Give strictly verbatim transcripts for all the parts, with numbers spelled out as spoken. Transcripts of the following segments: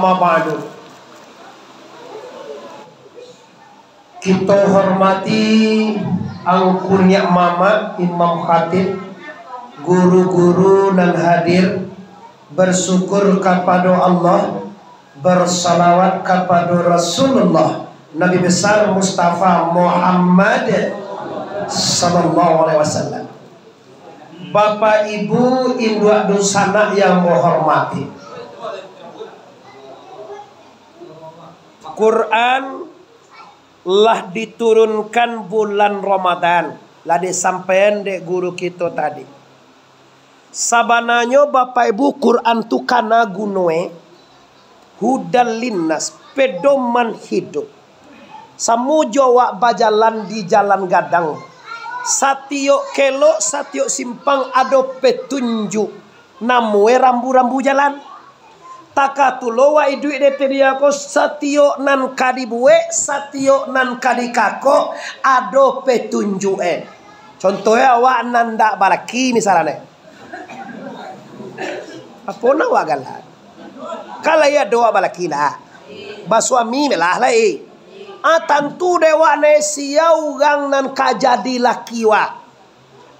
Amma ba'du. Kito hormati angku niniak mamak, imam khatib, guru-guru nan hadir, bersyukur kapado Allah, bersalawat kapado Rasulullah, Nabi Besar Mustafa Muhammad sallallahu alaihi wasallam. Bapak, Ibu, induak dunsanak yang ambo hormati. Quran lah diturunkan bulan Ramadan, lah disampaian dek guru kito tadi. Sabananyo, Bapak Ibu, Quran tu kana gunoe hudan linnas, pedoman hidup. Samo jo awak bajalan di jalan gadang, satiok kelok, satiok simpang ado petunjuk, namoe rambu-rambu jalan. Takatulo awak iduik di dunia ko, satiok nan ka dibuek, satiok nan ka dikakok, ado petunjuk e. Contoh e, awak nan ndak balaki misalnyo. Apo nan awak galak? Kan lai ado awak balaki lah. Basuami malah lai. Ah, tantu dek awak ne sia urang nan ka jadi laki awak.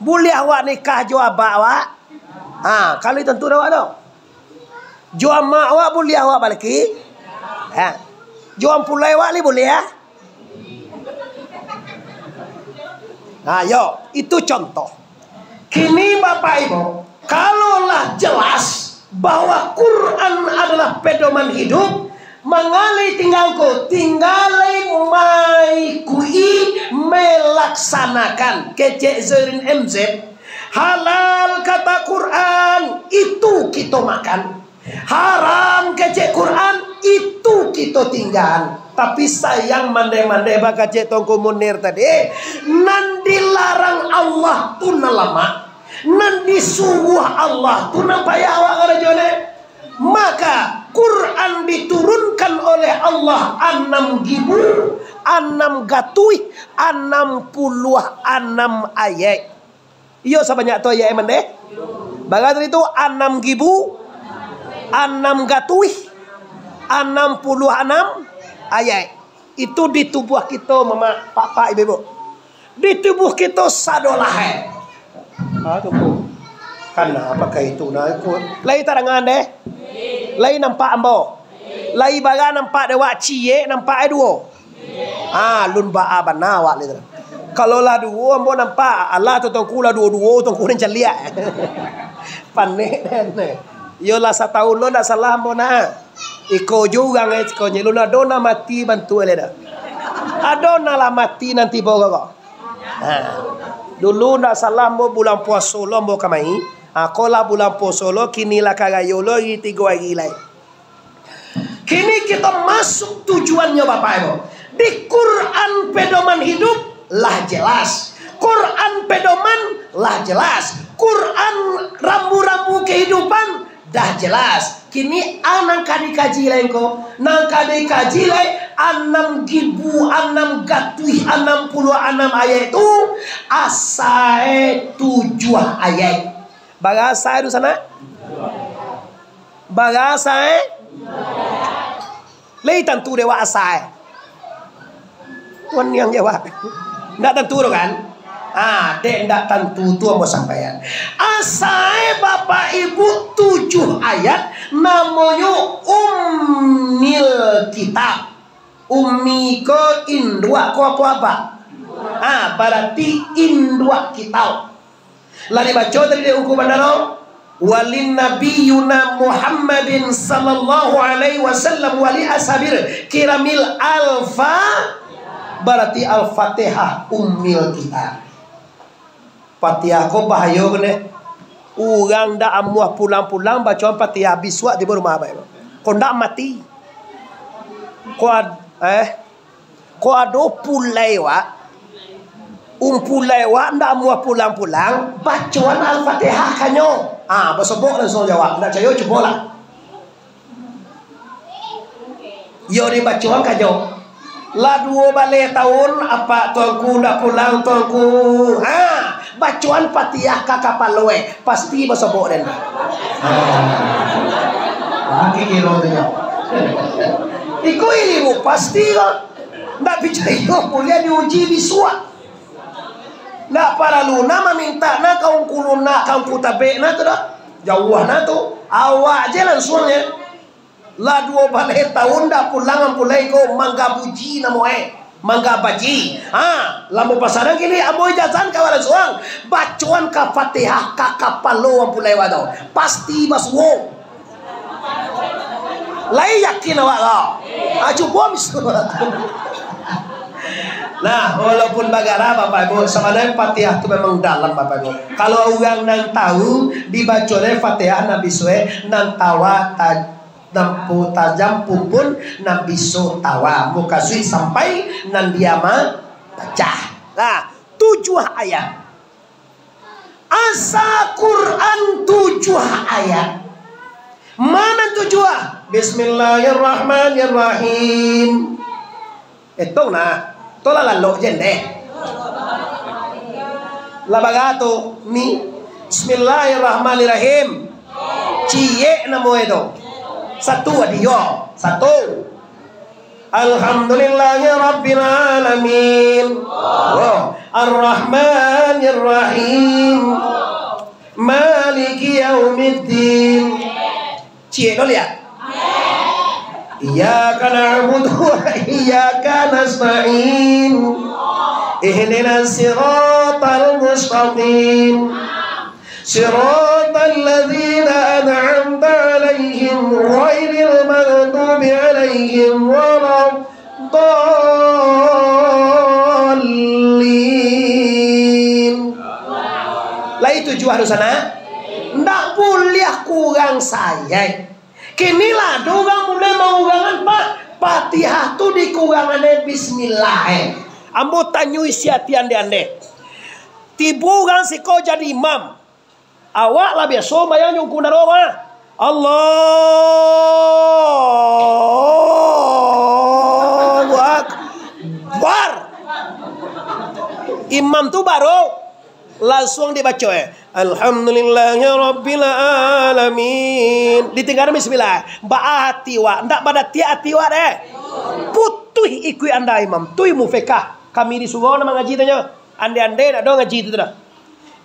Buliah awak nikah jo abak awak? Ha, kalau tantu dek awak tu. Jo amak awak buliah awak balaki? Ha. Jo ampulai awak lai buliah? Ha, yo, itu contoh. Kini Bapak Ibu, kalau lah jelas bahwa Quran adalah pedoman hidup, manga lai tingga ko, tingga lai maikuik-i, melaksanakan. Kecek Zoirin M Z, halal kata Quran, itu kito makan. Haram kecek Quran, itu kito tinggaan. Tapi sayang mandeh-mandeh, bakecek Tuanku Munir tadi, nan dilarang Allah tu nan lamak, nan disuruah Allah tu nan payah awak karajo ne. Maka, Quran diturunkan oleh Allah anam gibu, anam gatuih, anam puluah anam ayat. Iyo, sabanyak tu ayat mandeh? Bara tadi tu? Anam gibu, anam gatuih, anam puluah anam ayat. Itu di tubuah kito, mamak, papak, ibuk-ibuk. Di tubuah kito sadolah, eh. Ha, tu, Bu. Kan, apakah itu, nah, itu? Lai tarangan deh? Lai nampak ambo? Lai bara nampak dek awak ciek, nampak, eh, duo? Ah, lun baa bana awak ni tu. Kalau lah duo ambo nampak, alah tu Tuanku lah duo-duo, Tuanku ni caliak. Panek den. Yo lah satahun lo ndak salah ambo nak. Iko jo urang eh, iko nyo lun ado nan mati bantu eleh dah. Ado nan lah mati nan tibo ko. Ha. Dulu ndak salah ambo bulan puaso lo ambo kamai. Ha, ko lah bulan puaso lo, kini lah ka rayo lo, iri tigo ari lai. Kini kito masuk tujuannyo, Bapak Ibu. Di Quran pedoman hidup lah jelas. Quran pedoman lah jelas. Quran rambu-rambu kehidupan dah jelas. Kini a nan ka dikaji lai ko? Nan ka dikaji lai anam gibu anam gatuih anam puluah anam ayat tu, asae tujuah ayat. Bara asae tu sanak? Bara asae? Lai tantu dek awak asae? Tuan yang jawab. Ndak tantu tu kan? Ah, dek ndak tantu tu ambo sampaian. Asae Bapak Ibu tujuah ayat namonyo Ummil Kitab. Ummi ko induak ko apo abak? Ah, barati induak kitab. Lah dibaco tadi dek Ungku Bandaro, "Walin nabiyuna Muhammadin sallallahu alaihi wasallam wali ashabil kiramil alfa," barati Al-Fatihah ummil kitab. Fatihah ko bahayo ko ne. Urang ndak amuah pulang-pulang bacoan Fatihah, bisuak tibo rumah abak. Ko ndak mati. Ko ad-, eh, Ko ado pulai wak, umpulai wak ndak amuah pulang-pulang, bacoan Al-Fatihah kanyo. Ah, basobok langsuang jawab, ndak cayo cubolah. Iyo dibacoan kanyo. Lah duo baleh taun, apak tuanku ndak pulang, tuanku. Ha, bacoan Fatihah ka kapalo, eh, pasti basobok den. Ha. Ha, kikiro tu nyo. Iko ilmu pasti ko. Ndak picayo, buliah diuji bisuak. Ndak paralu na mamintak na ka ungku lunak, ka ungku tabek na tu doh. Jauah na tu. Awak je langsuang je. Lah duo baleh taun ndak pulang ampulai ko manggabuji namo e. Manggabaji. Ha, lambo pasaran kini ambo ijazan ka walan suang. Bacoan ka Fatihah ka kapalo ampulai wado. Pasti basuo. Lai yakin awak ko? Ah, cubo miso. Nah, walaupun bagara, Bapak Ibu, sabananyo Fatihah tu memang dalam, Bapak Ibu. Kalau urang nan tahu, dibaco dek Fatihah nan bisuak, nan tawa ta-, nan pu-, tajam pumpun, nan biso tawa. Mukasuik sampai nan dia ma-, pacah. Nah, tujuah ayat. Asa Quran tujuah ayat. Mana tujuah? Bismillahirrahmanirrahim. Etong nah. Tolah lalok je ndeh. Lah bagato ni. Bismillahirrahmanirrahim. Ciek namo itu. Satu adio. Satu. Alhamdulillahirabbil alamin. Wah. Arrahmanirrahim. Maliki yaumiddin. Ciek lo liak. Iyyaka na'budu wa iyyaka nasta'in. Ihdinas siratal mustaqim. Siratal ladzina an'amta 'alaihim ghairil maghdubi 'alaihim waladdallin. Lai tujuah doh sanak? Ndak buliah kurang sayai. Kini lah ado urang mulai mangurangan, Pak. Fatihah tu dikurangan e bismillah e. Ambo tanyo isi ati andeh-andeh. Tibo urang siko jadi imam. Awak lah biaso sumbayang jo ungku naro mah. Allahu Akbar. Imam tu baru langsuang dibaco e. Alhamdulillahirabbil alamin. Ditinggalan bismillah. Baa ati wak, ndak badatiak ati wak deh. Putuih ikuik anda imam. Tu ilmu fikah. Kami di surau nak mangaji tu nyo. Andeh-andeh ndak ado ngaji tu dah.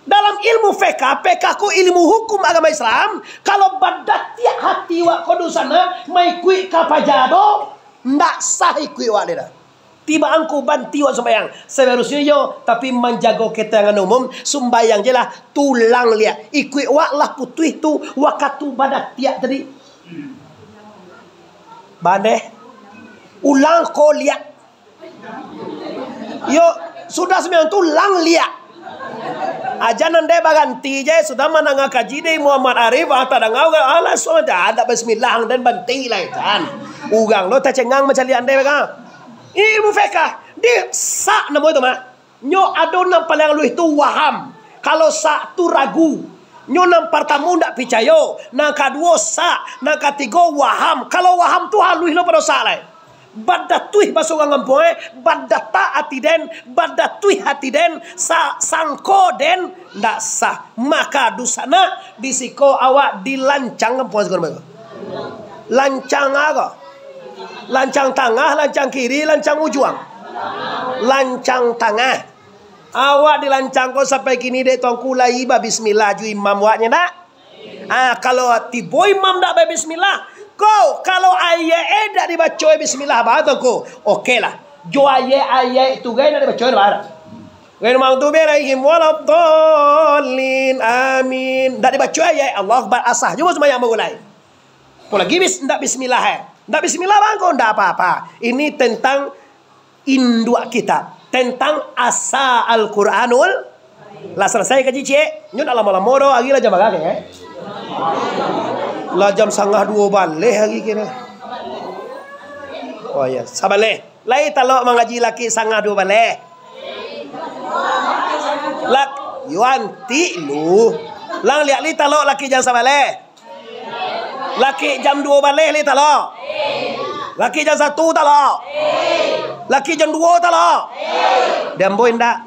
Dalam ilmu fikah, fikah ko ilmu hukum agama Islam, kalau badatiak hati wak ko dunsanak, maikuik ka paja do, ndak sah ikuik wak deh dah. Tibo angku banti wak sumbayang. Saharusnyo iyo, tapi manjago ketenangan umum, sumbayang je lah, tulang liak. Ikuik wak lah putuih tu, wakatu badatiak tadi. Bandeh. Ulang ko liak. Yo, sudah sumbayang tu lang liak. Aja nan dek baganti je, sudah mandanga kaji dek Muhammad Arif, ah, tadanga urang, alah, sudah, ah, ndak bismillah, ang den banti lah, kan. Urang lo tacengang macaliak dek, kan. Ini ilmu fikah. Di sak namo itu, Mak. Nyo ado nan paliang aluih tu waham. Kalau sak tu ragu. Nyo nan partamo ndak picayo, nan kaduo sak, nan katigo waham. Kalau waham tu haluih lo pado sak lai. Badatuih baso urang kampuang, eh, badatak ati den, badatuih ati den, sa-, sangko den, ndak sah. Maka dunsanak di siko awak dilancang kampuang siko namo ko. Lancang apo? Lancang tangah, lancang kiri, lancang ujuang. Lancang tangah. Awak dilancang ko sampai kini dek Tuanku lai babismillah jo imam awaknyo ndak? Ah, kalau tibo imam ndak babismillah, ko kalau ayat eh ndak dibaco bismillah ba Tuanku. Oke lah. Jo ayat-ayat tu gai ndak dibaco ba. Ghairil maghdubi alaihim waladdallin. Amin. Ndak dibaco ayat Allah Akbar, asah juo sumbayang bagulai. Apolagi bis-, ndak bismillah eh. Ndak bismillah bangko, ndak apa-apa. Ini tentang induak kitab, tentang asa Al-Quranul. Lah salasai kaji ciek, nyo ndak lamo-lamo doh, ari lah jam bara, eh? Lah jam sangah duo baleh ari kiro. Oh iya, sabaleh. Lai talok mangaji laki sangah duo baleh. Lak, yo antik lu. Lang liak li talok laki jam sabaleh. Laki jam duo baleh lai talok. Laki jam satu talok. Laki jam duo talok. Di ambo indak.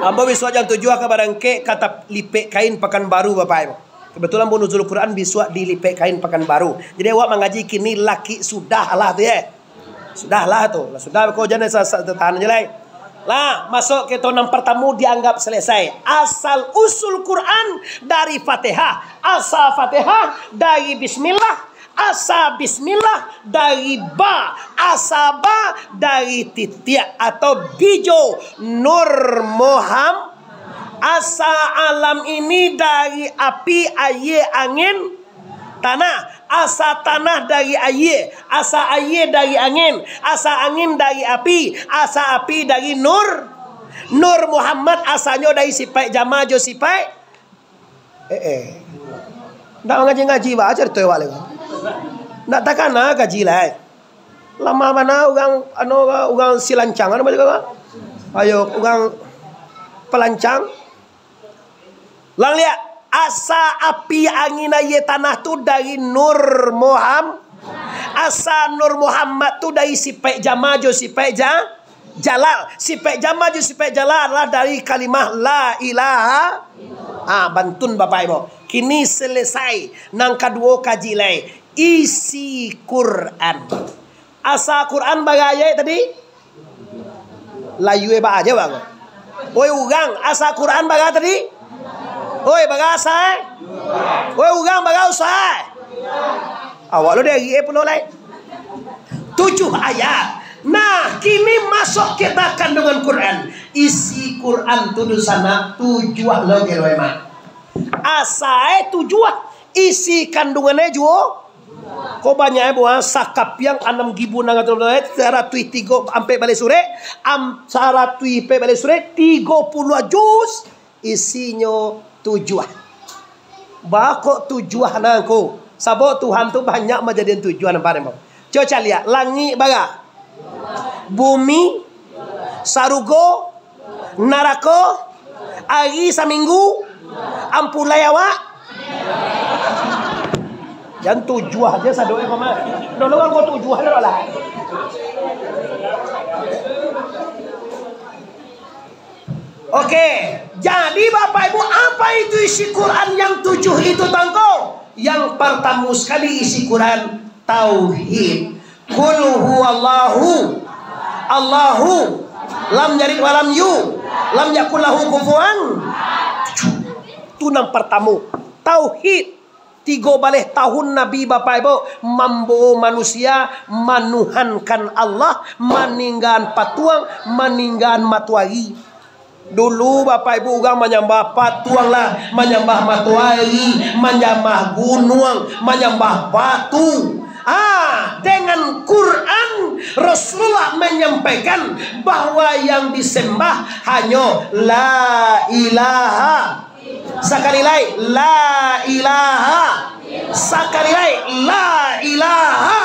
Ambo bisuak jam tujuah ka barangkek ka tap-, lipek kain Pakanbaru, Bapak Ibu. Kebetulan bulan Nuzul Quran bisuak di Lipek Kain Pakanbaru. Jadi awak mangaji kini laki sudah lah tu, ye. Sudah lah tu. Lah sudah ko jan sa-, sa-, tahan je lai. Lah, masuk kito nan partamo dianggap selesai. Asal usul Quran dari Fatihah. Asal Fatihah dari bismillah. Asa bismillah dari ba, asa ba dari titiak atau bijo Nur Muhammad. Asa alam ini dari api, aia, angin, tanah. Asa tanah dari aia, asa aia dari angin, asa angin dari api, asa api dari nur. Nur Muhammad asanyo dari sipaik jama jo sipaik Eh, eh. Ndak mangaji-ngaji ba carito awak lai. Ndak takana kaji lai. Lama bana urang, anu, urang silancang, anu, ayo, urang palancang. Lang liak, asa api angin aia tanah tu dari Nur Muhammad. Asa Nur Muhammad tu dari sipaik jama jo sipaik ja-, jalal. Sipaik jama jo sipaik jalal lah dari kalimah la ilaha. Ah, bantun Bapak Ibu. Kini selesai. Nan kaduo kaji lai. Isi Quran. Asa Quran bara ayat tadi? Layua ba aja, Bang. Oi, urang, asa Quran bara tadi? Oi, bara asa, eh? Oi, urang, bara usaha, eh? Awak lo dari, eh, pulo lai. Tujuh ayat. Nah, kini masuk kita kandungan Quran. Isi Quran tu di sana tujuah lo kiro, eh, Mak. Asa, eh, tujuah. Isi kandungannya juo. Ko banyak, eh, buah sakapiang anam ribu anam ratuih, eh, saratuih tigo ampek baleh surek, am-, saratuih ampek baleh surek, tigo puluah juz, isinyo tujuah. Ba kok tujuah nangko? Sabab Tuhan tu banyak manjadian tujuah, nampak, nampak. Cubo caliak, langik bara? Bumi, sarugo, narako, ari saminggu, ampulai awak. Jan tujuah aja sadoe, Paman. Dulu kan kau tujuah lah. Oke, jadi Bapak Ibu, apa itu isi Quran yang tujuh itu, Tangko? Yang pertama sekali isi Quran, tauhid. Qul huwallahu, Allahu, lam yalid walam yu, lam yakul lahu kufuwan. Tu nan partamo, tauhid. Tigo baleh tahun Nabi, Bapak Ibu, mambawa manusia manuhankan Allah, maninggaan patuang, maninggaan matoari. Dulu, Bapak Ibu, urang manyambah patuang lah, manyambah matoari, manyambah gunuang, manyambah batu. Ah, dengan Quran, Rasulullah menyampaikan bahwa yang disembah hanyo la ilaha. Sakali lai, la ilaha. Sakali lai, la ilaha.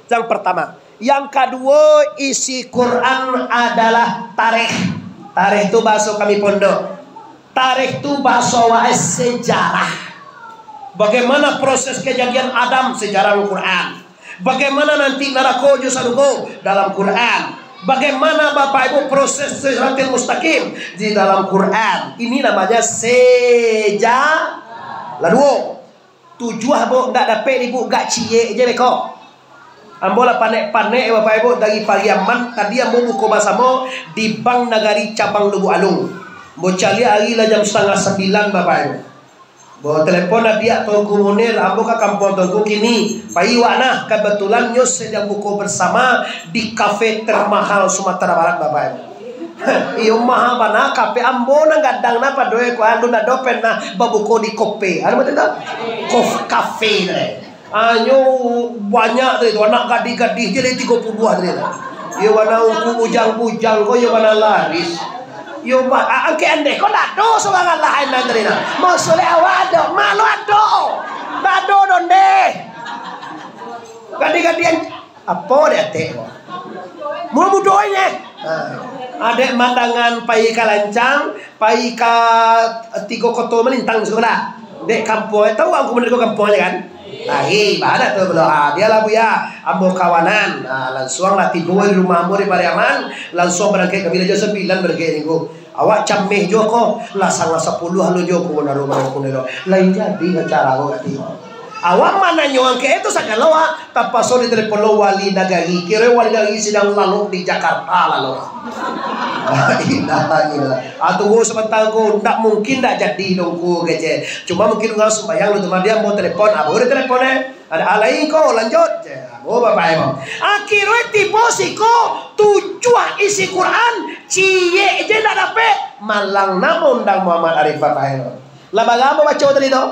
Yang pertama. Yang kaduo, isi Quran adalah tarikh. Tarikh tu bahaso kami pondok. Tarikh tu bahaso awak sejarah. Bagaimana proses kejadian Adam, sejarah Al-Quran. Bagaimana nanti narako jo sarugo, dalam Quran. Bagaimana Bapak Ibu proses Siratil Mustaqim di dalam Quran. Ini namanya sejarah. Lalu, tujuah, Bu, ndak dapek di, Bu, gak ciek je beko. Ambo lah panek-panek, Bapak Ibu, dari Pariaman. Tadi ambo buko basamo di Bank Nagari Cabang Lubuk Alung. Ambo caliak ari lah jam satangah sambilan, Bapak Ibu. Ambo telepon adiak Tuanku Munir, ambo ka kampuang Tuanku kini. Pai wak nah, kabatulan nyo sadang buko basamo di kafe termahal Sumatera Barat, Bapak Ibu. Iyo, maha bana kafe, ambo nan gadang nah padoe ko, alun ado pernah babuko di kope. Anu batua tu? Kof-, kafe tu deh. Anyo banyak tadi tu, anak gadih-gadih je lai tigo puluah tadi tu. Iyo bana ungku bujang-bujang ko, iyo bana laris. Iyo ba-, a-, angkek andeh ko ndak ado surang lain nan tadi tu. Maksudnyo awak ado, malu ado. Ndak ado doh ndeh. Gadih-gadih an-, Apo dek atek ko? Mudo-mudo inyo. Ha. Adek mandangan pai ka Lancang, pai ka Tigo Koto Malintang siko lah. Dek kampuang, tau angku mandeko kampuang je kan? Lai, bana tu belo. Ha, bialah Buya, ambo kawanan. Ha, lansuang lah tibo di rumah ambo di Pariaman, lansuang barangkek kami lah jam sambilan barangkek minggu. Awak cameh juo ko, lah sanga sapuluah lo juo ko, naro mangko nilo. Lain jadi acara ko kati. Awak mananyo angkek itu sagalo, awak tapaso ditelepon lo wali nagari. Kiro wali nagari sidang lalok di Jakarta lalo. La ilaha illallah. Ah, tunggu sabanta ko, ndak mungkin ndak jadi dong ko kecek. Cuma mungkin urang sumbayang lo tu mah, dia mau telepon, ah, baru dia telepon, eh. Ada alai ko, lanjut. Cek, oh, Bapak Imam. Akhirnya tibo siko, tujuah isi Quran, ciek je ndak dapek, malang namo undang Muhammad Arif, Bapak Imam. Lah bara ambo baco tadi tu?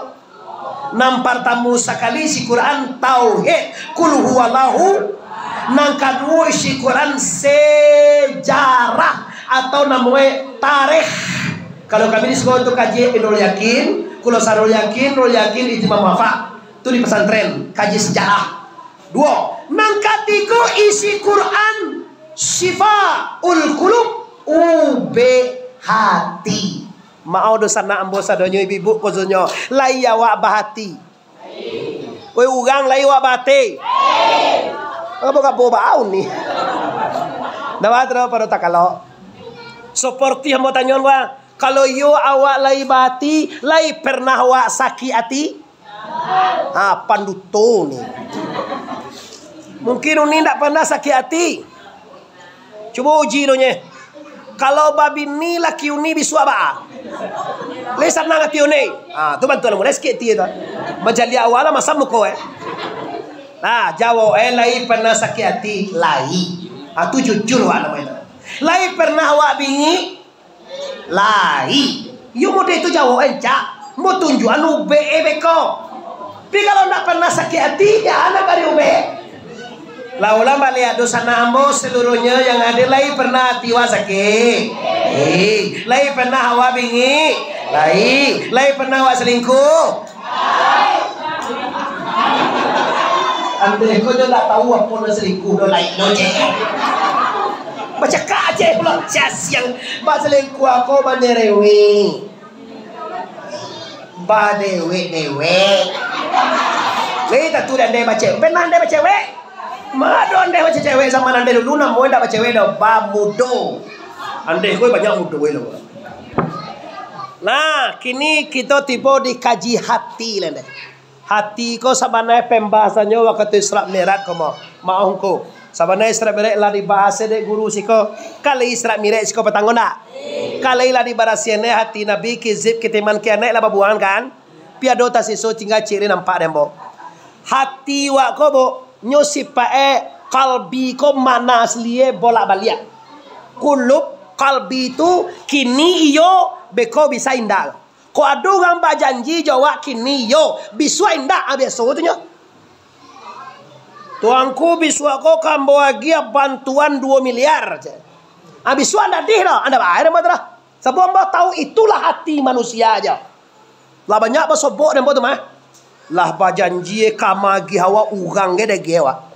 Nan partamo sakali isi Quran, tauhid, kul huwallahu. Nan kaduo isi Quran, sejarah atau namonyo tarikh. Kalau kami di siko tu kaji Nurul Yakin, Kulo Sarul Yakin, Nurul Yakin, Ihtimam Wafa. Tu di pesantren, kaji sejarah. Duo. Nan katigo, isi Quran, Syifaul Qulub, ubek hati. Maoh doh sanak ambo sadonyo, ibu-ibu khususnyo, lai awak bahati? Woi urang, lai awak bahati? Ngabo-ngabo baau ni. Ndak ba, taruih pado takalok. Seperti ambo tanyoan, wah, kalau iyo awak lai bahati, lai pernah awak sakik ati? Ha, panduto ni. Mungkin uni ndak pernah sakik ati. Cubo uji dulu nye. Kalau babini laki uni bisuak baa? Lai sanang ati uni. Ha, tu bantuan mulai sakik ati tu. Manjaliak awak lah masam muko, eh. Nah, jawab, eh, lai pernah sakik ati? Lai. Ha, tu jujur awak namonyo tu. Lai pernah awak bingik? Lai. Iyo model tu jawab, eh, cak. Mo tunjuakan ubek, eh, beko. Tapi kalau ndak pernah sakik ati, jan nak bari ubek. Lah ulang baliak, dunsanak ambo saluruhnyo yang hadir, lai pernah ati wak sakik? Eh, lai pernah awak bingik? Lai. Lai pernah awak selingkuh? Andeh ko jo ndak tahu apo nan selingkuh do, lai lo je. Bacakak je pulo, sia siang. Baselingkuh ko banyerewek. Badewek-dewek. Lai tatu dek andeh bacewek. Pernah andeh bacewek? Ma ado andeh bacewek zaman andeh dulu, namonyo ndak bacewek doh, bamudo. Andeh ko banyak mudo lo. Nah, kini kito tibo di kaji hati lah, ndeh. Hati ko sabananyo pambahasannyo wakatu Isra Mi'raj ko mah. Maoh ngku. Sabananyo Isra Mi'raj lah dibahas dek guru siko. Kan lai Isra Mi'raj siko patang ko ndak? Kan lai lah dibarasiahan hati Nabi, kizib, kitiman, kianaik lah babuangan kan? Pi ado tasiso tingga ciek lai nampak dek ambo. Hati wak ko, Bu, nyo sipaik e kalbi ko makna asli e bolak-baliak. Kulub, kalbi tu kini iyo, beko bisa indak. Kok ado urang bajanji jo awak kini iyo, bisuak indak, ah, biaso tu nyo. Tuanku, bisuak ko ka ambo agiah bantuan duo miliar, cek. Ah, bisuak ndak dih doh, ndak baa ambo tu doh. Sabab ambo tahu itulah hati manusia jo. Lah banyak basobok dek ambo tu mah. Lah bajanji ka maagiah awak, urang ge diagiah awak.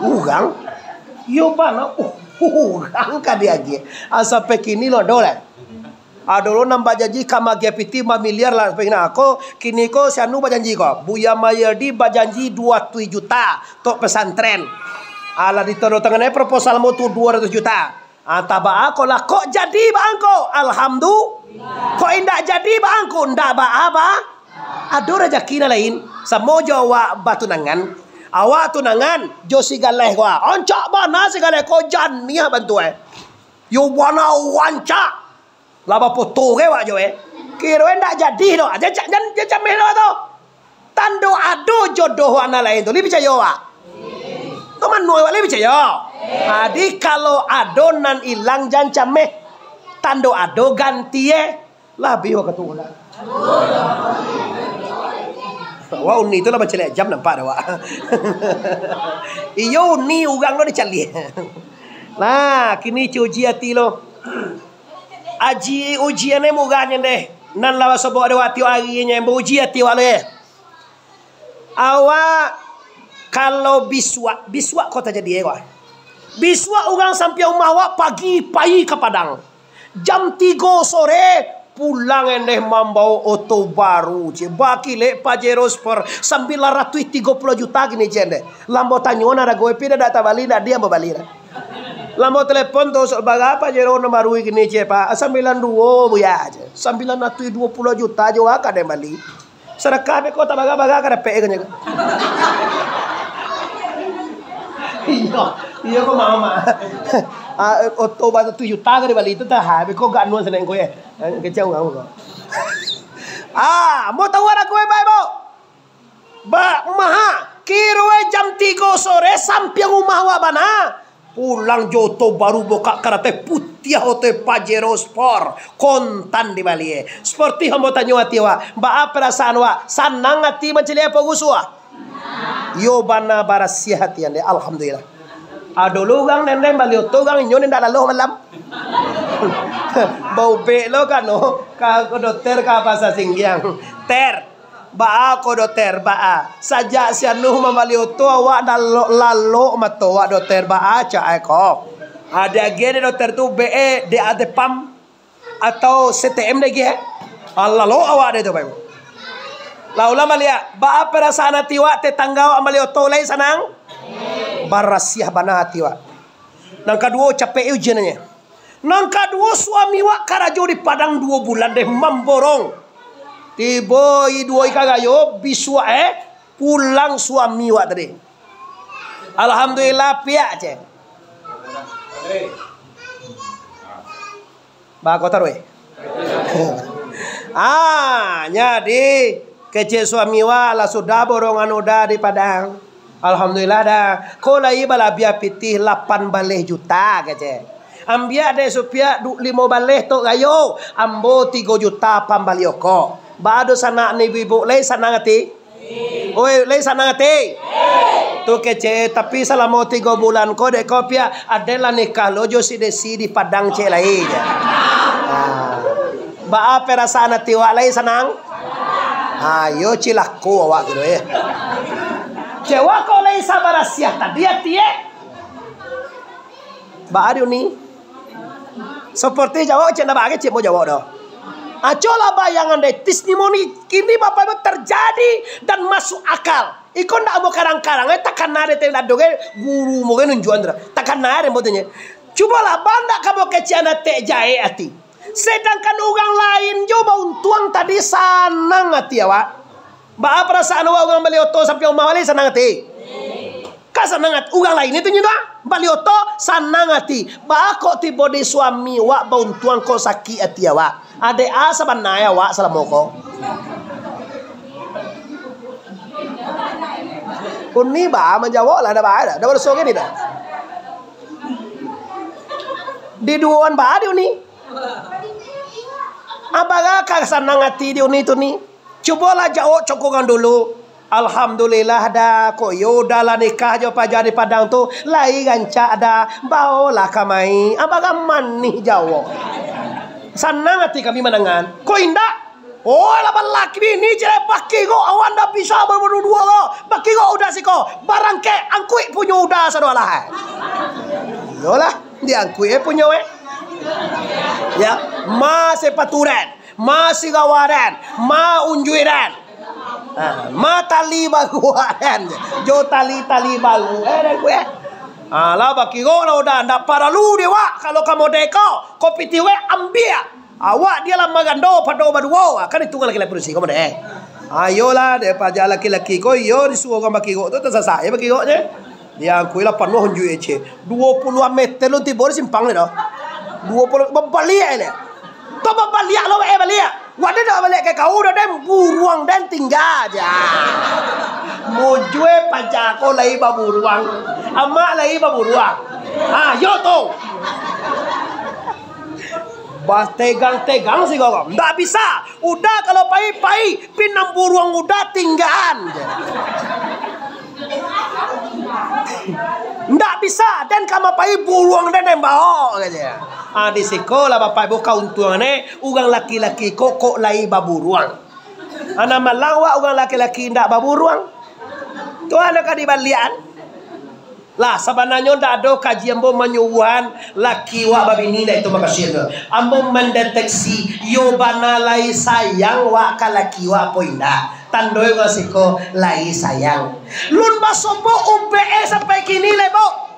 Urang? Iyo bana, uh, urang ka diagiah. Asa sampai kini lo ado lai. Ado lo nan bajanji ka maagiah pitih mamiliar lah, sampai kini. Ko, kini ko si anu bajanji ko. Buya Mayadi bajanji duo ratuih juta tok pesantren. Alah ditandatangan proposal mo tu duo ratuih juta. Ah, tabaa ko lah, kok jadi baa ngko? Alhamdulillah. Kok indak jadi baa ngko? Ndak baa, ba. Ado rajaki nan lain. Samo jo awak batunangan. Awak tunangan jo si Galeh ko. Rancak bana si Galeh ko, janiah bantuak e. Yo bana rancak. Lah bapoto ge awak jo e. Kiro e ndak jadi doh. Jan, jan, jan cameh doh tu. Tando ado jodoh nan lain tu, lai picayo awak? Tu mano awak lai picayo? Jadi, kalau ado nan ilang, jan cameh. Tando ado, ganti e. Lah abih wakatu lah. Wah, uni tu lah bacaliak jam, nampak dek awak? Iyo, uni urang lo dicaliak. Nah, kini cuci ati lo. Aji ujian e murah nyo ndeh. Nan lah basobok dek awak tiok ari nyo, bauji ati awak lo e. Awak kalau bisuak, bisuak ko tajadi e ko. Bisuak urang sampiang rumah awak pagi pai ka Padang. Jam tigo sore pulang e ndeh mambao oto baru, ceh. Bakilek Pajero Sport sambilan ratuih tigo puluah juta kini, ceh, ndeh. Lah ambo tanyo nan arago e, pi dah dak tabali, dak diam babali dah. Lamo telepon tu, sok bara Pajero nan baru kini, cek, Pak? Sambilan duo, Buya, cek. Sambilan ratuih duo puluah juta jo, ka den bali. Sadakah beko, tak bara-bara ka dapek, kanyang. Iyo, iyo ko, Mak, Mak. Ah, oto baratuih juta ka dibali tu, tah, beko gak anu sanang ko, eh. Kecau ngau ko. Ah, mau tahu ada kue bae, Bo? Ba, maha, kiroe jam tigo sore sampiang rumah awak bana. Pulang jo oto baru, bukak karateh putiah, oto Pajero Sport, kontan dibali. Sportif, ambo tanyo ati awak, baa parasaan awak? Sanang ati mancaliak apo rusuah? Iyo bana, barasiah ati ande, alhamdulillah. Ado lo urang nendeng bali oto, urang inyo ndak laloh malam. Baubek lo kano, ka ko doter ka Pasa Singgiang. Ter, baa ko doter, baa? Sajak si Anuh mambali oto, awak lalok, lalok mato awak doter, baa cak ai ko? Ado agiah dek doter tu, B E, dek ate pam, atau C T M dek agiah, eh? Lalok awak dek tu, Bapak Ibu. Lah ulang baliak, baa parasaan ati awak, tetangga awak mambali oto lai sanang? Barasiah bana ati awak. Nan kaduo, capek ujiannyo. Nan kaduo, suami wak karajo di Padang duo bulan deh, mamborong. Tibo i duo ikam rayo, bisuak, eh, pulang suami wak tadi. Alhamdulillah, piak, cek. Bako taruih. Ah, jadi, kecek suami wak lah sudah borongan uda di Padang. Alhamdulillah dah. Ko lai balabiah pitih lapan baleh juta, kecek. Ambiak dek supiak du-, limo baleh tok rayo, ambo tigo juta pambali oko. Baa dunsanak ibu-ibu, lai sanang ati? Oi, lai sanang ati? Tu kecek, tapi salamo tigo bulan ko dek ko piak, aden lah nikah lo jo si Desi di Padang cek lai, cek. Ah. Baa perasaan ati wak, lai sanang? Ah, yo cilako awak gitu, eh. Cek wak ko lai sabarasiah tadi ati, eh. Baa di uni? Seperti jawab, cek ndak baa, cek mau jawab doh. Acolah bayangan deh, testimoni kini Bapak Ibu terjadi dan masuk akal. Iko ndak ambo karang-karang, eh, takana deh, teh ndak doh, eh, guru mau nunjuan tu. Takana deh, buatnya. Cubolah, bandak kamu kecek anak tek jahek ati. Sedangkan urang lain jo bauntuang tadi sanang ati awak. Baa parasaan awak urang bali oto sampai rumah bali sanang ati? Ka sanang ati. Urang lain itu nyo bali oto sanang ati. Baa kok tibo di suami wak bauntuang kok sakik ati awak? Adek a sabananyo awak salamo ko. Uni baa manjawab lah, dah baa dah. Dah badoso gini dah. Di duoan baa di uni. Abara ka sanang ati di uni tu ni. Cubolah jawab cok urang dulu. Alhamdulillah dah, kok yo udah lah nikah jo paja di Padang tu, lai rancak dah, baolah kamai. Abara manih jawab. Sanang ati kami mandangan. Kok indak? Oh, lah balaki bini cek, bakirok awak ndak bisa baduo-duo ko. Bakirok udah siko, barangkek angkuik punyo udah sadoalah. Iyolah, diangkuik eh punyo eh. Ya, ma sepatu den. Ma sirawa den, ma unjuik den. Ha, ma tali baru den. Jo tali-tali baru. Eh, den kueh. Ha, lah bakirok lah udah, ndak paralu dek wak. Kalau ka model ko, ko pitih wak ambiak. Awak dia lah magando pado baduo. Ha, kan itu laki-laki produksi ko model. Ayolah, dek paja laki-laki ko, iyo disuruh urang bakirok tu, tasasak je bakiroknyo. Diangkuiklah panuah unjuik ecek. Duo puluah meter lun tibo di simpang ni doh. Duo puluah, babaliak ni. Tu babaliak lo, eh, baliak. Wadah dak baliak ka kau, dah den buruang den tingga aja. Mujue paja ko lai baburuang. Amak lai baburuang. Ha, yo tu. Bategang-tegang si gawam. Ndak bisa. Udah kalau pai-pai, pinang buruang udah tinggaan. Ndak bisa, den ka mapai buruang den, den baok, kato. Ah, di siko lah Bapak Ibu kauntuangan, eh, urang laki-laki ko kok lai baburuang. Ana malang wak urang laki-laki ndak baburuang. Tu ana ka dibaliakan. Lah, sabananyo ndak ado kaji ambo manyuruahan laki wak babini, ndak itu makasuik ambo. Ambo mandeteksi, yo bana lai sayang wak ka laki wak apo indak. Tandoi urang siko lai sayang. Lun basobok U P S sampai kini lai, Bo.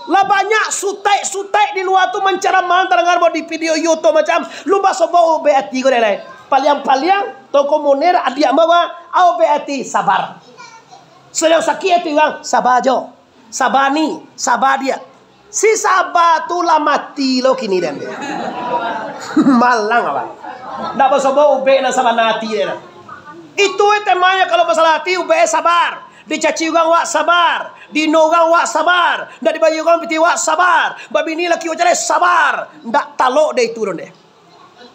Lah banyak Sutaik-sutaik di lua tu mancaramah, tadanga di video YouTube macam, lumba sobo ubek ati ko dek lai. Paliang-paliang, toko Munir, adiak mawa, ubek ati, sabar. Sadang sakik ati urang, sabar jo. Sabar ni, sabar dia. Si sabar tu lah mati lo kini den. Malang apa? Ndak basobo ubek nan sabana ati den. Itu temanyo kalau masalah ati, ubek sabar. Dicaci urang wak sabar, dino urang wak sabar, ndak dibayia urang piti wak sabar, babini laki wak jaleh sabar, ndak talok deh itu don deh.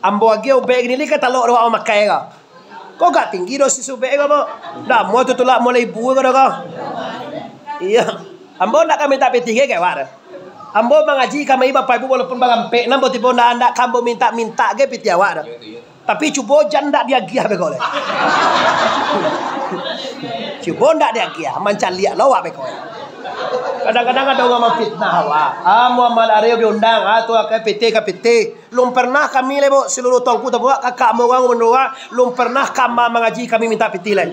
Ambo agiah ubek gini ni ka talok dek wak mamakai ko. Ko gak tinggi dosis ubek ko, Bo? Ndak amuah tu tulak mulai ibu ko doh ko. Iyo. Ambo ndak ka mintak piti ge kek wak doh. Ambo mangaji kami bapak ibu walaupun barampek, nan bo tibo ndak, ndak ka ambo mintak-mintak ge piti awak doh. Tapi cubo jan ndak diagiah beko lai. Cubo ndak diagiah, mancaliak lo awak beko lai. Kadang-kadang ado urang mamfitnah awak. Ah, Muhammad Arif diundang, ah, tu ka piti, ka piti. Lum pernah kami lai, Bo, saluruah tongku tabuak, kakak ambo urang, urang, lum pernah kama mangaji kami mintak piti lai.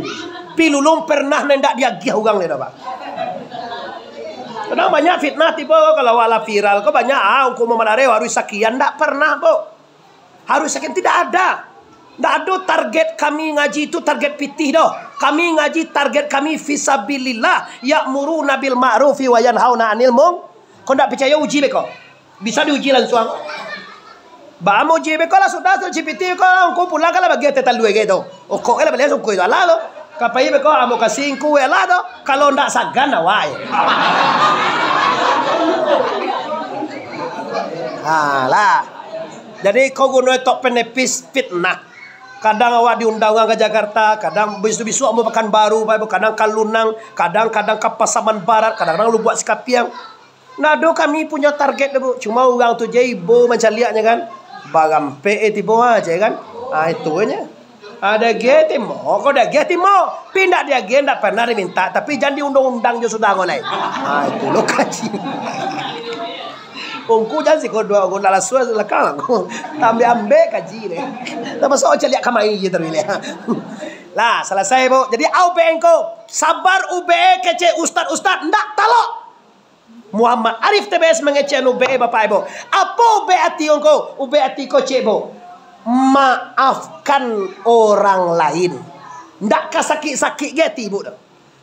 Pi lulum pernah nan ndak diagiah urang lai doh, Pak. Kadang banyak fitnah tibo, kalau awak lah viral ko banyak, ah, ungku Muhammad Arif harus sakian, ndak pernah, Bo. Harus sakian, tidak ada. Ndak ado target kami ngaji tu target pitih doh. Kami ngaji target kami fisabilillah, ya'muruna bil ma'rufi wa yanhauna 'anil mung-, ko ndak picayo uji beko. Bisa diuji lansuang. Ba ambo uji beko lah sudah tu, C P T beko, ungku pulang kan lah bagi teh talua ge tu. Okok kan lah balian sungkui tu. Alah tu. Ka pai beko, ambo kasih ungku, alah tu. Kalau ndak sagan awak, eh. Alah. Jadi, ko guno tok penepis fitnah. Kadang awak diundang urang ka Jakarta, kadang bisu-bisu ambo Pakanbaru, kadang ka Lunang, kadang-kadang ka Pasaman Barat, kadang-kadang Lubuak Sikapiang. Ndak ado kami punyo target tu, Bu. Cuma urang tu je ibo mancaliaknyo kan. Barampek eh tibo aja kan. Ah, itu aja. Ada ge timo, kok dah ge timo. Pi ndak diagiah, ndak pernah diminta, tapi jan diundang-undang jo sudah ko lai. Ah, itu lo kaji. Ungku jan siko duo, ungku ndak lasuah lakang aku. Tambah ambek kaji deh. Tamasuk caliak kamari je taruih leh. Lah, salasai, Bu. Jadi, au be engko. Sabar ubek kecek ustad-ustad, ndak talok. Muhammad Arif T B S mangecek anu ubek, Bapak Ibu. Apo ubek ati ko? Ubek ati ko cek, Bu. Maafkan orang lain. Ndak ka sakik-sakik ge ati ibu tu.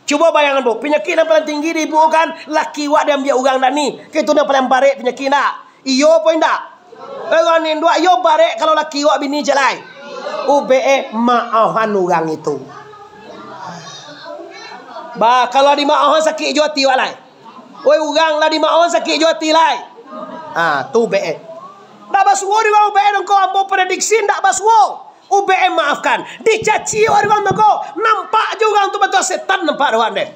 Cubo bayangan, Bu, panyakik nan paling tinggi di ibu kan, laki wak diambiak urang dah ni. Itu nan paling barek panyakik ndak? Iyo apo indak? Eh, urang ni ndak, iyo barek kalau laki wak bini jalai. Ubek eh, maafkan urang itu. Bah, kalau dimaafkan sakik jo ati wak lai. Oi, urang lah dimaoh sakik jo ati lai. Ha, tu ubek eh. Ndak basuo di urang ubek eh, nangko ambo prediksi ndak basuo. Ubek eh maafkan. Dicaci urang nangko, nampak jo urang tu bantuak setan nampak dek awak deh.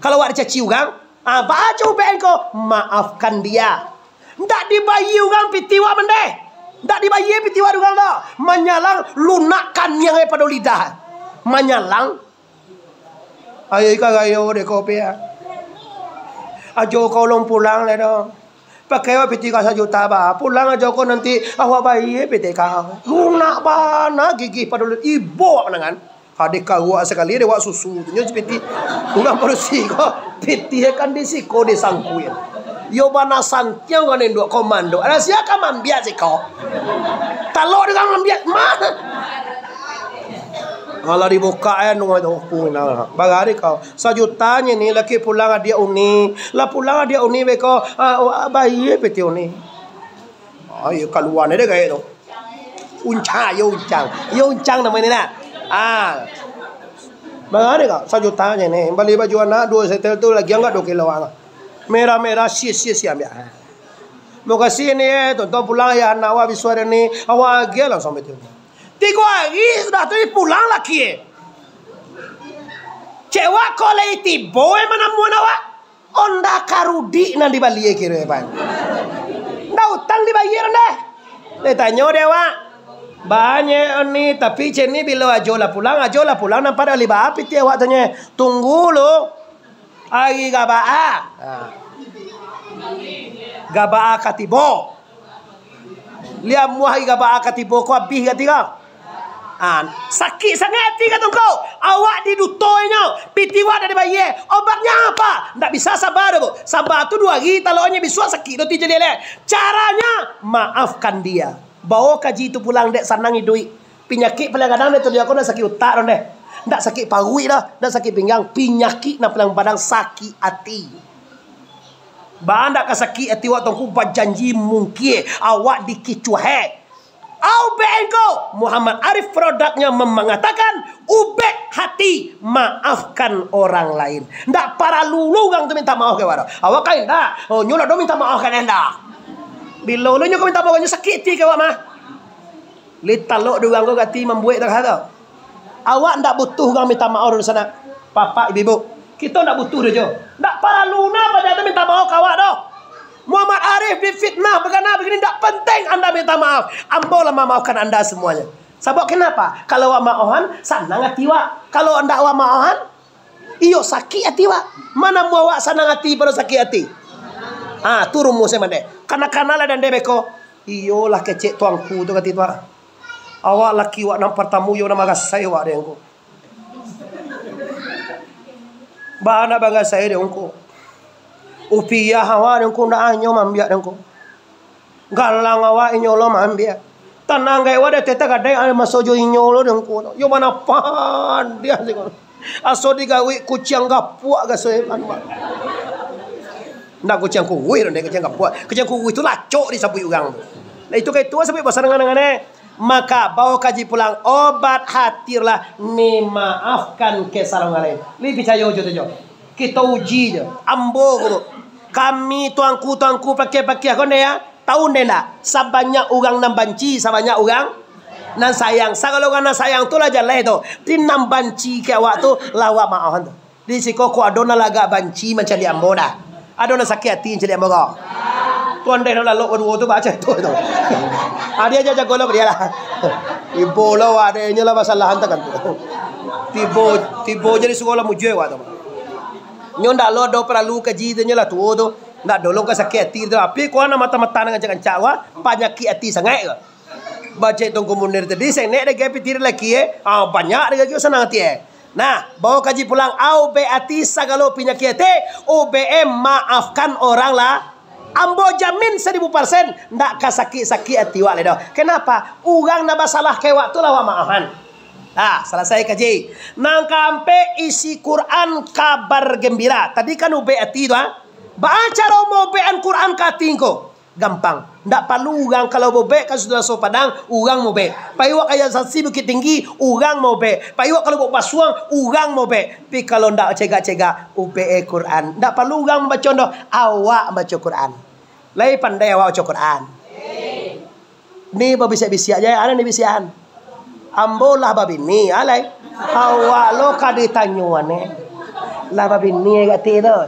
Kalau awak dicaci urang, ha, baa jo ubek eh ko, maafkan dia. Ndak dibayia urang piti wak mandeh. Ndak dibayia piti wak dek urang doh. Manyalang lunak kaniang eh pado lidah. Manyalang Ayo ika rayo dek ko pia. Ajo ko ulun pulang lai doh. Pakai awak piti ka sajuta ba. Pulang ajo ko nanti awak bayia piti ka. Lunak bana gigih pado ulun. Ibo awak manangan. Hadeh karuak sakali dek awak susu tu nyo piti. Urang padusi ko. Piti kan di siko disangkuik. Yo bana santiang kan induak komando. Ada sia ka mambiak siko. Talok dek urang mambiak. Mah. Alah dibukak eh, nunggu tu. Puna. Bagari kau. Sajuta nyo ni, laki pulang adiak uni. Lah pulang adiak uni beko. Ah, oh, ah, bayia piti uni. Ah, iyo, kalua ni deh gaek tu. Uncang, iyo uncang. Iyo uncang namo ni lah. Ah. Bagari kau. Sajuta nyo ni. Bali baju anak duo setel tu lagi anggak duo kilo ah. Merah-merah, sis, sis, sis, ambiak. Mukasuik ni, eh, tonton pulang ayah anak awak bisuak ni. Awak agiah langsuang baitu. Tigo ari sudah tu pulang laki, eh. Cewek ko lai tibo, eh, manamuan awak. Onda karudik nan dibali, eh, kiro, eh, pan. Ndak utang dibayia, ndak. Ditanyo dek awak. Banyak ni, tapi cek ni bilo ajo lah pulang, ajo lah pulang, nampak dak liba api ti awak tu nye. Tunggu lu. Ari gabaa. Ha. Gabaa ka tibo. Liamuah ari gabaa ka tibo ko abih gati ko. Ha. Sakik sangaik ati ka tungku. Awak diduto inyo. Piti wak dak dibayia. Obatnyo apa? Ndak Bisa saba doh, Bu. Saba tu duo hari, taloknyo bisuak sakik do tijadi leh. Caranya, maafkan dia. Bawo kaji tu pulang, dek sanang iduik. Pinyakik paling gadang dek tu dia ko ndak sakik utak doh deh. Ndak sakik paruik doh, ndak sakik pinggang. Pinyakik nan paling gadang sakik ati. Baa ndak ka sakik ati awak Tuanku, bajanji mungkin awak dikicuah. Au ubek engkau, Muhammad Arif produknya mem-, mangatakan, ubek hati, maafkan orang lain. Ndak paralu lo urang tu minta maaf ka awak doh. Awak ka indak, oh, nyo lah do minta maaf ka indak. Bilo lo nyo ka minta maaf, nyo sakik ati ka awak mah. Lai talok di urang ko gati mambuek takah tu. Awak ndak butuh urang minta maaf doh sanak. Bapak, ibu-ibu, kito ndak butuh doh jo. Ndak paralu na paja tu minta maaf ka awak doh. Muhammad Arif difitnah, bagana bagini, ndak penting anda minta maaf. Ambo lah mamaafkan anda semuanya. Sabab kenapa? Kalau awak maafan, sanang ati awak. Kalau ndak awak maafan, iyo sakik ati awak. Mana amuah awak sanang ati pado sakik ati? Ha, tu rumusnyo mandeh. Kana-kana lah dek beko. Iyolah kecek tuanku tu kati tu, ha. Awak laki awak nan partamo, iyo nan magasai awak dek ko. Baa ndak bagasai dek ko. Upiah awak dek ko ndak anyo maambiak dek ko. Galang awak inyo lo maambiak. Tanang gai awak dek tete gadai, maso jo inyo lo dek ko. Yo mana pandiah sih ko. Aso digawik kuciang gapuak gaso eman, Pak. Ndak kuciang kuruih, ndak kuciang gapuak. Kuciang kuruih tu lacok disabuik urang tu. Nah, itu ka itu sabuik basa dengan-dengan, eh. Maka, bawo kaji pulang, obat hati lah memaafkan kesalahan urang lain. Lai picayo jo tu jo. Kito uji jo. Ambo ko, kami tuanku-tuanku pakiah-pakiah ko nde ya. Tahu nde ndak? Sabanyak urang nan banci, sabanyak urang nan sayang. Sagalo urang nan sayang tu lah jaleh tu. Tapi nan banci ka awak tu, lah awak maafan tu. Di siko ko ado nan lah agak banci mancaliak ambo dah. Ado nan sakik ati mancaliak ambo ko. Tu andeh nan lalok kaduo tu baco tu. Ado aja jago lah dia lah. Tibo lo ado nyo lah basalahan takan tu. Tibo, tibo jadi suruah lah mujue awak tu. Nyo ndak lo ado paralu kaji tu nyo lah tuo tu. Ndak dolong ka sakik ati tu. Tapi ko nan mata-mata nan rancak-rancak wah, panyakik ati sangaik ko. Bacek Tuanku Munir tadi, senek dek pitiri laki, eh. Ah, banyak dek laki sanang ati, eh. Nah, bawo kaji pulang, au ubek ati sagalo pinyakik ati, ubek e maafkan orang lah. Ambo jamin saribu persen, ndak ka sakik-sakik ati wak lai doh. Kenapa? Urang nan basalah ka wak tu lah wak maafan. Nah, salasai kaji. Nan kaampek, isi Quran kabar gembira. Tadi kan ubek ati tu, ah. Baa caro maubekan Quran ka ati ngko? Gampang. Ndak paralu urang, kalau baubek ka Sudah Sopadang, urang maubek. Pai wak ka Yayasan Bukittinggi, urang maubek. Pai wak ka Lubuak Basuang, urang maubek. Tapi kalau ndak cegak-cegak, ubek e Quran. Ndak paralu urang mambaco doh, awak mambaco Quran. Lai pandai awak baco Quran. Ni babisiak-bisiak je, ado ni bisiakan. Ambo lah babini, alai. Awak lo ka ditanyoan, eh. Lah babini, eh, gati tu.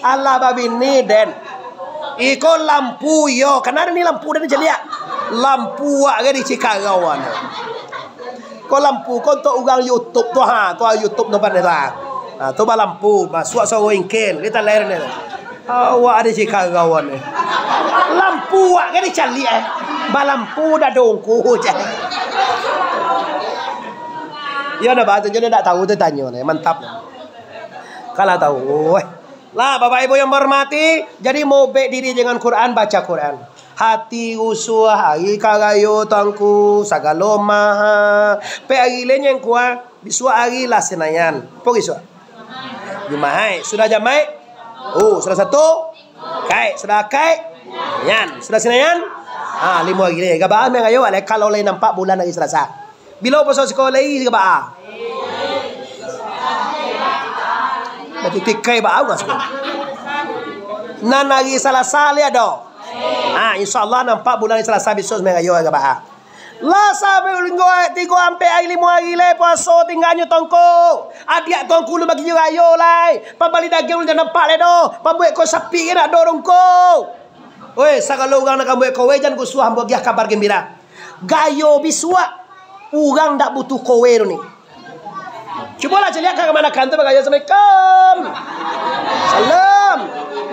Alah babini, den. Iko lampu, iyo. Kan ado ni lampu, den caliak. Lampu awak ke di Cikarau, anu. Ko lampu, ko untuak urang YouTube tu, ha. Tu YouTube tu pandai tu, ha. Ha, tu balampu, masuak suaro ingkin. Kita ler ni. Awak ado Cikarau ni. Lampu awak kan dicaliak, eh. Balampu dado ngku, cah. Iyo, nah, bahaso nyo ndak tahu tu tanyo ni, mantap. Kalau tahu, weh. Lah, Bapak Ibu yang berhormati, jadi maubek diri dengan Quran, baca Quran. Hati rusuah, ari karayo tangku, sagalo maha. Pe ari lenyeng kuah, bisuak ari lah Senayan. Po bisuak? Jumaik. Sudah Jumaik? Oh, sudah satu? Kaik. Sudah kaik? Nyan. Sudah Senayan? Ha, limo ari lai. Gabaa main rayo, alai kalau lai nampak bulan ari Salasa. Bilo puaso siko lai gabaa? Batikai baa urang siko. Nan ari Salasa lai ado. Ha, insyaallah nampak bulan ari Salasa bisuak main rayo gabaa. Lah sampai linggo, tigo ampek ari, limo ari lai puaso tingganyo tongko. Adiak tongko lu bagi rayo lai. Pambali dagiang lu jan nampak lai doh. Pambuek kowe sapi ke nak do dongko. Oi, sagalo urang nak pambuek kowe jan gusuah ambo agiah kabar gembira. Gayo bisuak, urang ndak butuh kowe tu ni. Cubolah caliak ka kamanakan tu bagayo, "Assalamualaikum." "Salam."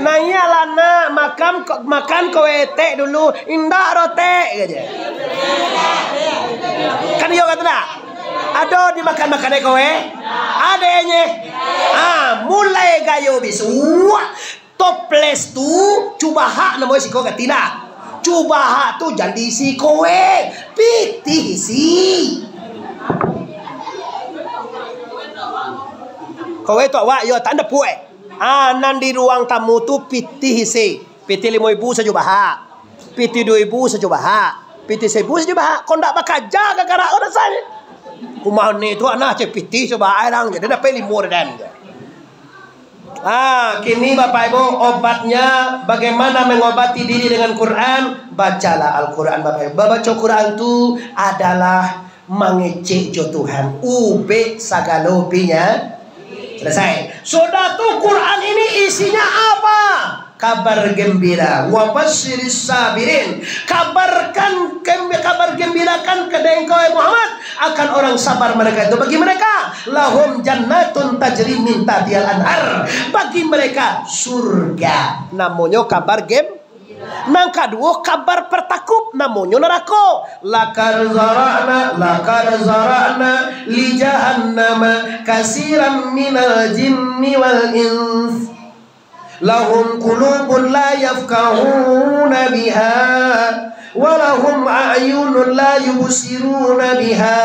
"Naiaklah nak, makan ko-, makan kowe etek dulu." "Indak doh, Tek," kaje. Kan iyo kato ndak? Ado dimakan-makan dek kowe? Ado nyo. Ah, mulai gayo bisuak, toples tu, cubahak namonyo siko ganti nah. Cubahak tu jan diisi kowe, pitih isi. Kowe tu awak yo tak ada puai. Ah, nan di ruang tamu tu pitih isi. Pitih limo ribu sajo bahak. Pitih duo ribu sajo bahak. Pitih saribu sajo bahak. Kok ndak bakaja ka garak ko rasonyo. Kumaha ni tu anak cek pitih sajo bahak ai dang. Jadi dapek limo den. Ah, kini Bapak Ibu, obatnya bagaimana mengobati diri dengan Quran? Bacalah Al-Quran, Bapak Ibu. Babaco Quran tu adalah mangecek jo Tuhan. Ubek sagalo pinya. Selesai. Sudah tu, Quran ini isinya apa? Kabar gembira. Wa basyiris sabirin. Kabarkan, gem-, kabar gembirakan kepada engkau, wahai Muhammad, akan orang sabar mereka itu. Bagi mereka, lahum jannatun tajri min tahtihal anhar. Bagi mereka, surga. Namonyo kabar gem-, Nan kaduo, kabar partakuik, namonyo narako. Laqad zara'na, laqad zara'na li jahannama katsiran minal jinni wal ins. Lahum qulubun la yafqahuna biha, wa lahum a'yunun la yubsiruna biha,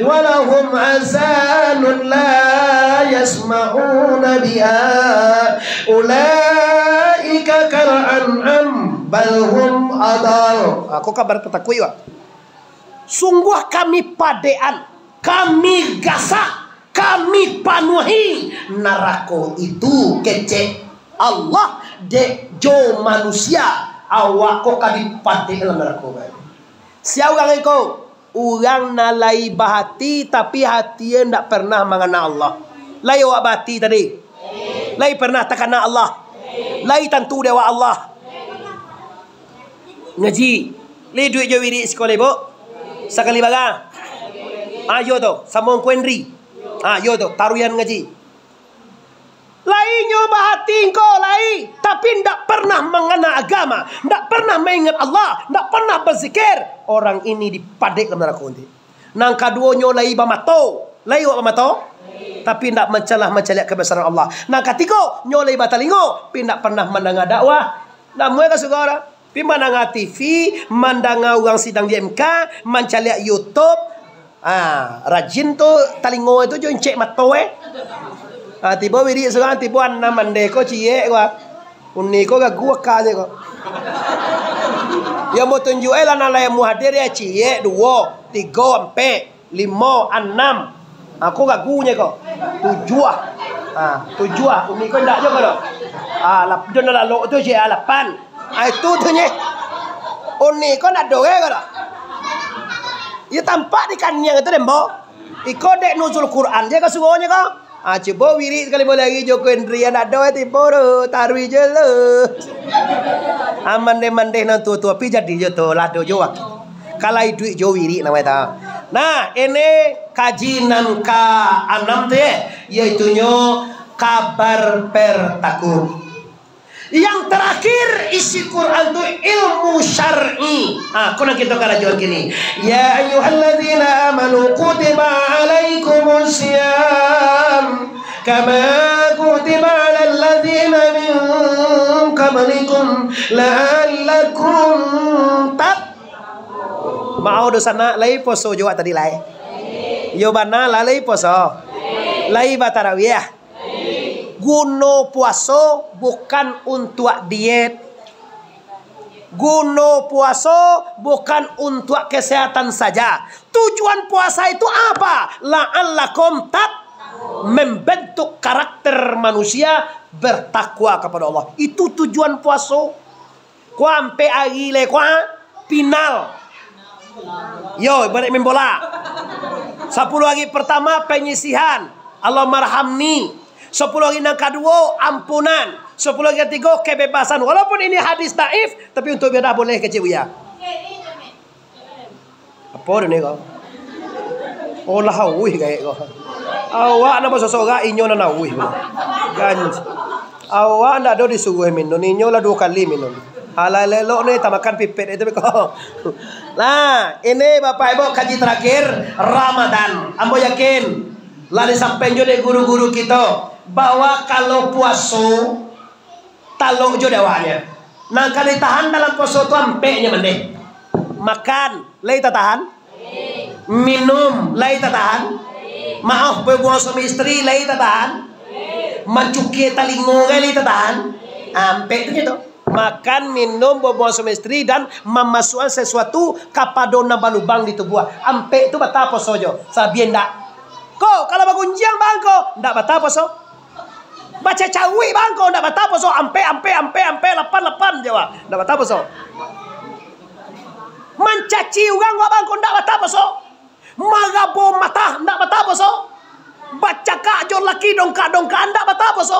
wa lahum azanun la yasma'una biha. Ulaika kal an'am, bal hum adal. Ah, ko kabar partakuik, Pak. Sungguah Kami padekan, Kami gasak, Kami panuahi narako itu, kecek Allah, dek jo manusia. Awak ko ka dipadek dalam narako, Pak. Sia urang ko? Urang nan lai bahati, tapi hatinyo ndak pernah mangana Allah. Lai awak bahati tadi? Lai pernah takana Allah? Lai tantu dek awak Allah? Ngaji. Lai duduak jo wirik siko lai, Bu? Sakali bara? Ah, iyo tu, samo Ungku Henry. Ah, iyo tu, taruihan ngaji. Lai nyo bahati ko lai, tapi ndak pernah mangana agama, ndak pernah maingat Allah, ndak pernah bazikir, orang ini dipadek dalam narako nanti. Nan kaduo nyo lai bamato, lai awak bamato, tapi ndak mancalah mancaliak kabasaran Allah. Nan katigo nyo lai batalingo, tapi ndak pernah mandanga dakwah. Namuah ka surau dah. Pi mandanga T V, mandanga urang sidang di M K, mancaliak YouTube. Ah, rajin tu talingo tu jo incek mato, eh. Ah, tibo wirik surang, tibo anam mandeh ko ciek ko. Uni ko gagu akanyo ko. Yo mau tunjuk eh lah nan lai muhadir ya, ciek, duo, tigo, ampek. Limo, anam. Aku gagunyo ko. Tujuah. Ha, tujuah. Uni ko indak jo ko do. Ha, lap-, jo nan lalok tu je, ha, lapan. Ha, itu tu nye. Uni ko ndak do ko do. Iyo tampak di kaniang tu dembo. Iko dek Nuzul Quran je ko suronyo ko. Ha, cubo wirik sakali boleh lagi jo ko Indrian ndak do, eh, tibo do. Taruih je lo. Ha, mandeh-mandeh nan tuo-tuo pi jadi jo tu, lado jo wakil. Kalau iduik jo wirik namonyo tu. Nah, ini kaji nan ka anam tu, eh, yaitunyo kabar pertakuik. Yang terakhir, isi Quran tu ilmu syar'i. Ah, ko nan kito karajoan kini. Ya ayyuhalladzina amanu kutiba alaikumus siyam kama kutiba alal ladzina min qablikum la'allakum tat- Maoh dosa nak, lai poso jo awak tadi lai. Iyo bana lah, lai poso. Lai batarawiah. Guno puaso bukan untuak diet. Guno puaso bukan untuak kesehatan saja. Tujuan puasa itu apa? La'allakum tat-, membentuk karakter manusia bertakwa kepada Allah. Itu tujuan puaso. Kua ampek ari lai kua final. Yo, ibarat main bola. Sapuluah hari pertama penyisihan. Allahummarhamni. Sapuluah hari nan kaduo ampunan. Sapuluah hari katigo kebebasan. Walaupun ini hadis daif, tapi untuk ibadah boleh kecek buya. Apo dah ni kau? Oh, lah auih gaek kau. Awak nan basosorak, inyo nan auih. Ganj-, awak ndak ado disuruah minum, inyo lah duo kali minum. Alah, elok ni, tamakan pipit itu beko. Nah, ini Bapak Ibu, kaji terakhir Ramadan. Ambo yakin lah disampaikan jo dek guru-guru kito, bahwa kalau puaso, talok jo dek awaknyo. Nan ka ditahan dalam puaso tu ampeknyo mandeh. Makan, lai tatahan? Minum, lai tatahan? Maoh, babuang suami isteri, lai tatahan? Mancukia talingo, lai tatahan? Ampek tu gitu. Makan, minum, babuang suami isteri, dan mamasuakan sesuatu kapado nan balubang di tubuah. Ampek tu batal puaso jo. Sabia ndak? Ko, kalau bagunjiang bangko, ndak batal puaso? Bacacawik bangko, ndak batal puaso. Ampek, ampek, ampek, ampek, lapan, lapan je, wak. Ndak batal puaso. Mancaci urang, wak, bangko, ndak batal puaso. Marabo matah, ndak batal puaso. Bacakak jo laki dongkak-dongkakan, ndak batal puaso.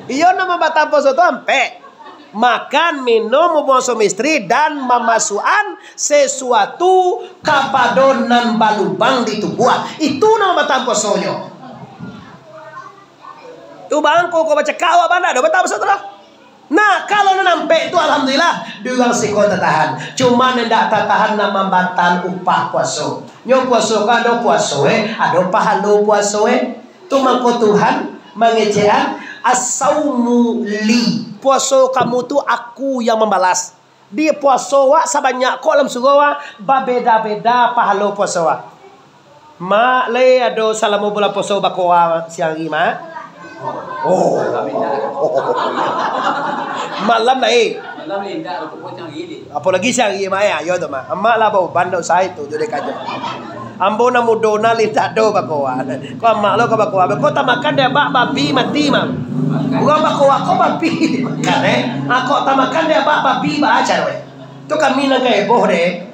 Iyo, nan mambatal puaso tu ampek. Makan, minum, babuang suami isteri, dan mamasuakan sesuatu kapado nan balubang di tubuah. Itu nan mambatal puasonyo. Tu bangko ko bacakak awak bana, dah batal puaso tu lah. Nah, kalau nan ampek tu, alhamdulillah, di urang siko tatahan. Cuma nan indak tatahan, nan mambatal upah puaso. Nyo puaso ko ado puaso, eh, ado pahalo puaso, eh. Tu mangko Tuhan mangecekan, "As-saumu li." Puaso kamu tu Aku yang mambalas. Di puaso wak sabanyak ko alam surau, wak, babeda-beda pahalo puaso wak. Mak, lai ado salamo bulan puaso bakoa siang ari, Mak? Oh. Malam lai. Malam lai indak, apo lagi siang ari, Mak, ya? Yo tu, Mak. Amak lah bauban, dak usah itu, jadi kajo. Ambo nan mudo, nan lintah do bakoa. Ko amak lo ka bakoa. Ko tamakan dek abak babi mati, Mak. Urang bakoa ko babi dimakan, eh. Ah, ko tamakan dek abak babi, baa caro, eh? Tu kami nan ka heboh, deh.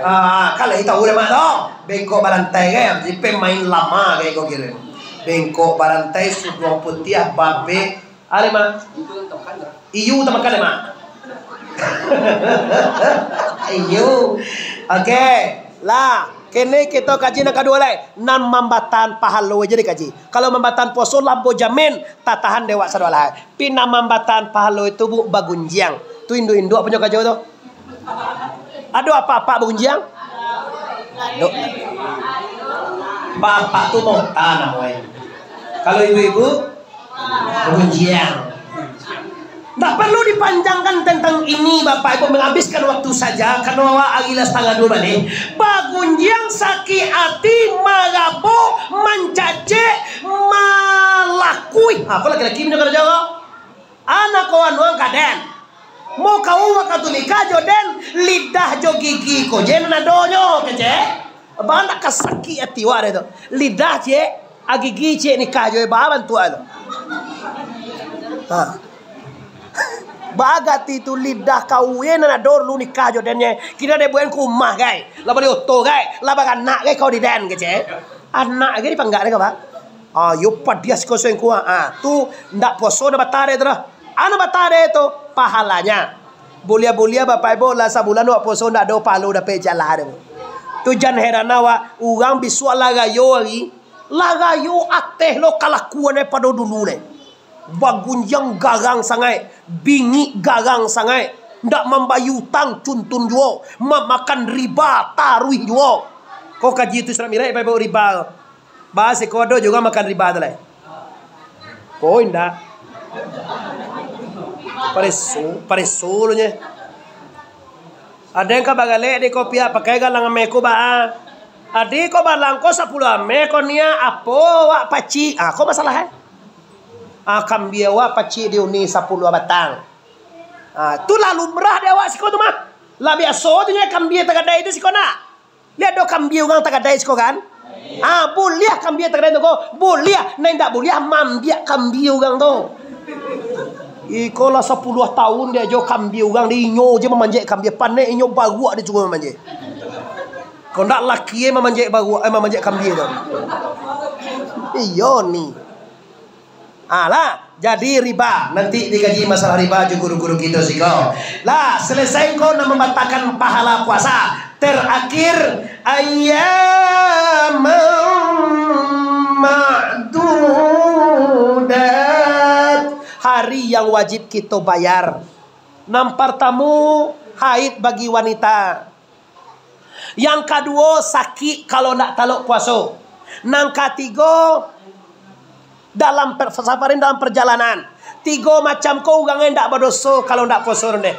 Ah, kalau tahu deh, Mak, tu. Bengkok balantai, kan? Jadi pemain lama, kayak kau kira. Bengkok balantai, suduang putiah, babek. Ari, Mak. Iyu tamakan, deh, Mak. Iyu. Oke. Lah, kini kito kaji nan kaduo lai. Nan mambatahan pahalo aja dikaji. Kalau mambatahan puaso, lah ambo jamin tatahan dek awak sadoalahan. Pi nan mambatahan pahalo itu, Bu, bagunjiang. Tu induak-induak punyo kajo tu. Ado apak-apak bagunjiang? Ado. Bapak tu mota namonyo. Kalau ibu-ibu, bagunjiang. Ndak perlu dipanjangkan tentang ini, Bapak Ibu, menghabiskan waktu saja, karena awak ari lah satangah duo baleh. Bagunjiang, sakik ati, marabok, mancacek, malakui. Ha, ko laki-laki punyo karajo ko. Anak ko anuang ka den. Mau kau wakatu nikah jo den, lidah jo gigi ko je nan adonyo, kecek. Baa ndak ka sakik ati wak deh tu. Lidah ciek, a gigi ciek nikah jo, baa bantuak tu. Ha. Baa gati tu lidah kau ye nan ado lu nikah jo den ye. Kini dek buen ka umah gai. Lah bali oto gai. Lah baranak gai kau di den kecek. Anak gai dipanggak deh kau, Pak. Ah, yo padiah siko sengkua. Ah, tu ndak puaso ndak batal deh tu dah. Anu batal deh tu pahalanya. Buliah-buliah Bapak Ibu lah sabulan wak puaso ndak ado pahalo dapek jalah deh. Tu jan heran awak, urang bisuak lah rayo ari, lah rayo ateh lo kalakuan daripado dulu deh. Bagunjiang garang sangaik, bingik garang sangaik, ndak mambayia utang cuntun juo, mamakan riba taruih juo. Ko kaji tu Isra Mi'raj Bapak Ibu riba. Baa siko ado juo makan riba tu lai? Ko indak. Pareso, pareso lu nye. Ado nan ka bagalek di ko pihak pakai galang ameh ko baa. Adi ko balang ko sapuluah ameh ko niya apo wak pacik? Ah, ko masalah, eh? Ah, kambia wak pacik diuni sapuluah batang. Ah, tu lah lumrah di awak siko tu mah. Lah biaso tu nye kambia tagadai tu siko nak. Liek do kambia urang tagadai siko kan? Ah, buliah kambia tagadai tu ko. Buliah, nan indak buliah mambiak kambia urang tu. Iko lah sapuluah taun diajo kambia urang, di inyo je mamanjek kambia, panek inyo baruak di suruah mamanjek. Kok ndak laki e mamanjek baruak, eh, mamanjek kambia tu. Iyo ni. Ah, lah, jadi riba. Nanti dikaji masalah riba jo guru-guru kito siko. Lah, selesai ko nan mambatalkan pahala puasa. Terakhir, ayyaman ma'dudat. yang wajib kito bayar. Nan partamo, haid bagi wanita. Yang kaduo, sakik kalau ndak talok puaso. Nan katigo, dalam per-, safarin, dalam perjalanan. Tigo macam ko urang ndak badoso kalau ndak puaso deh.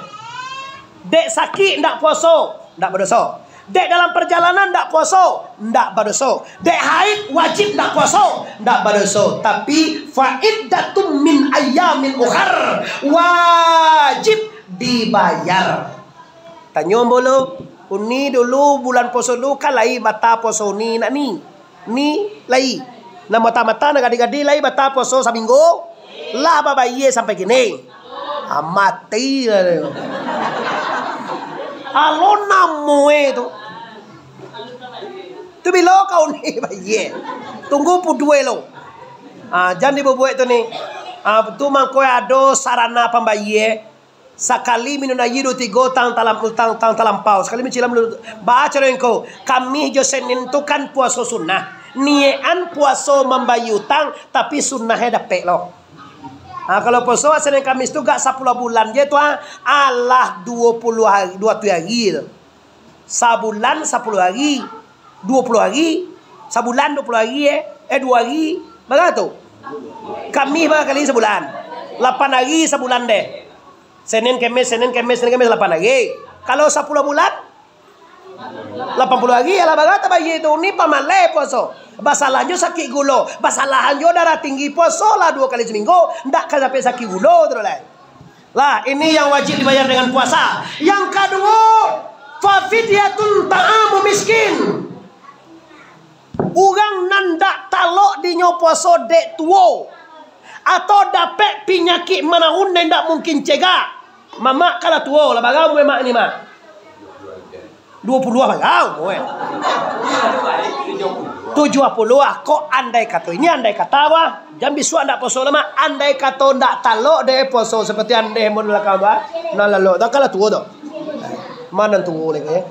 Dek sakik ndak puaso, ndak badoso. Dek dalam perjalanan ndak puaso, ndak badoso. Dek haid wajib ndak puaso, ndak badoso. Tapi, fa iddatum min ayyamin ukhar, wajib dibayar. Tanyo ambo lo, uni dulu bulan puaso dulu kan lai bata puaso uni nak ni. Ni lai. Nan mata-mata nan gadi-gadi lai bata puaso saminggu. Lah babayie sampai kini. Ah, mati lah. Alo namoe tu. Tu bilo ka uni bayie. Tunggu pudue lo. Ah, jan dibubuek tu ni. Ah, tu mangko ado sarana pambayie. Sakali minun aia duo tigo tang talam-, tang, tang talampau. Sakali mancilam dulu. Baa caro engkau? Kamih jo Senin tu kan puaso sunnah. Niyekan puaso mambayie utang, tapi sunnahnyo dapek lo. Ha, kalau puaso Senin Kamis tu gak sapuluah bulan je tu, ha. Alah duo puluah hari, duo ratuih hari tu. Sabulan sapuluah hari, duo puluah hari, sabulan duo puluah hari, eh, eh, duo hari, bara tu? Kamih bara kali sabulan? Lapan hari sabulan deh. Senin, Kemis, Senin, Kemis, Senin, Kemis, lapan hari. Kalau sapuluah bulan, lapan puluah hari, alah bara tabayie tu. Ni pamaleh puaso. Basalahnyo sakik gulo, basalahan jo darah tinggi, puasolah duo kali saminggu, ndak ka sampai sakik gulo tu lai. Lah, ini yang wajib dibayar dengan puasa. Yang kaduo, fa fidyatun ta'amu miskin. Urang nan dak talok dinyo puaso dek tuo, atau dapek pinyakik manahun nan dak mungkin cegak. Mamak kalah tuo, lah bara umua mak ni, Mak? Duo puluah bagau, eh. Tujuah puluah, kok andai kato, ini andai kata, bah. Jan bisuak ndak puaso lah, Mak. Andai kato ndak talok deh puaso, seperti andeh mun lakang, bah. Nah, lalok, dah kalah tuo tu. Mana tuo ni, eh?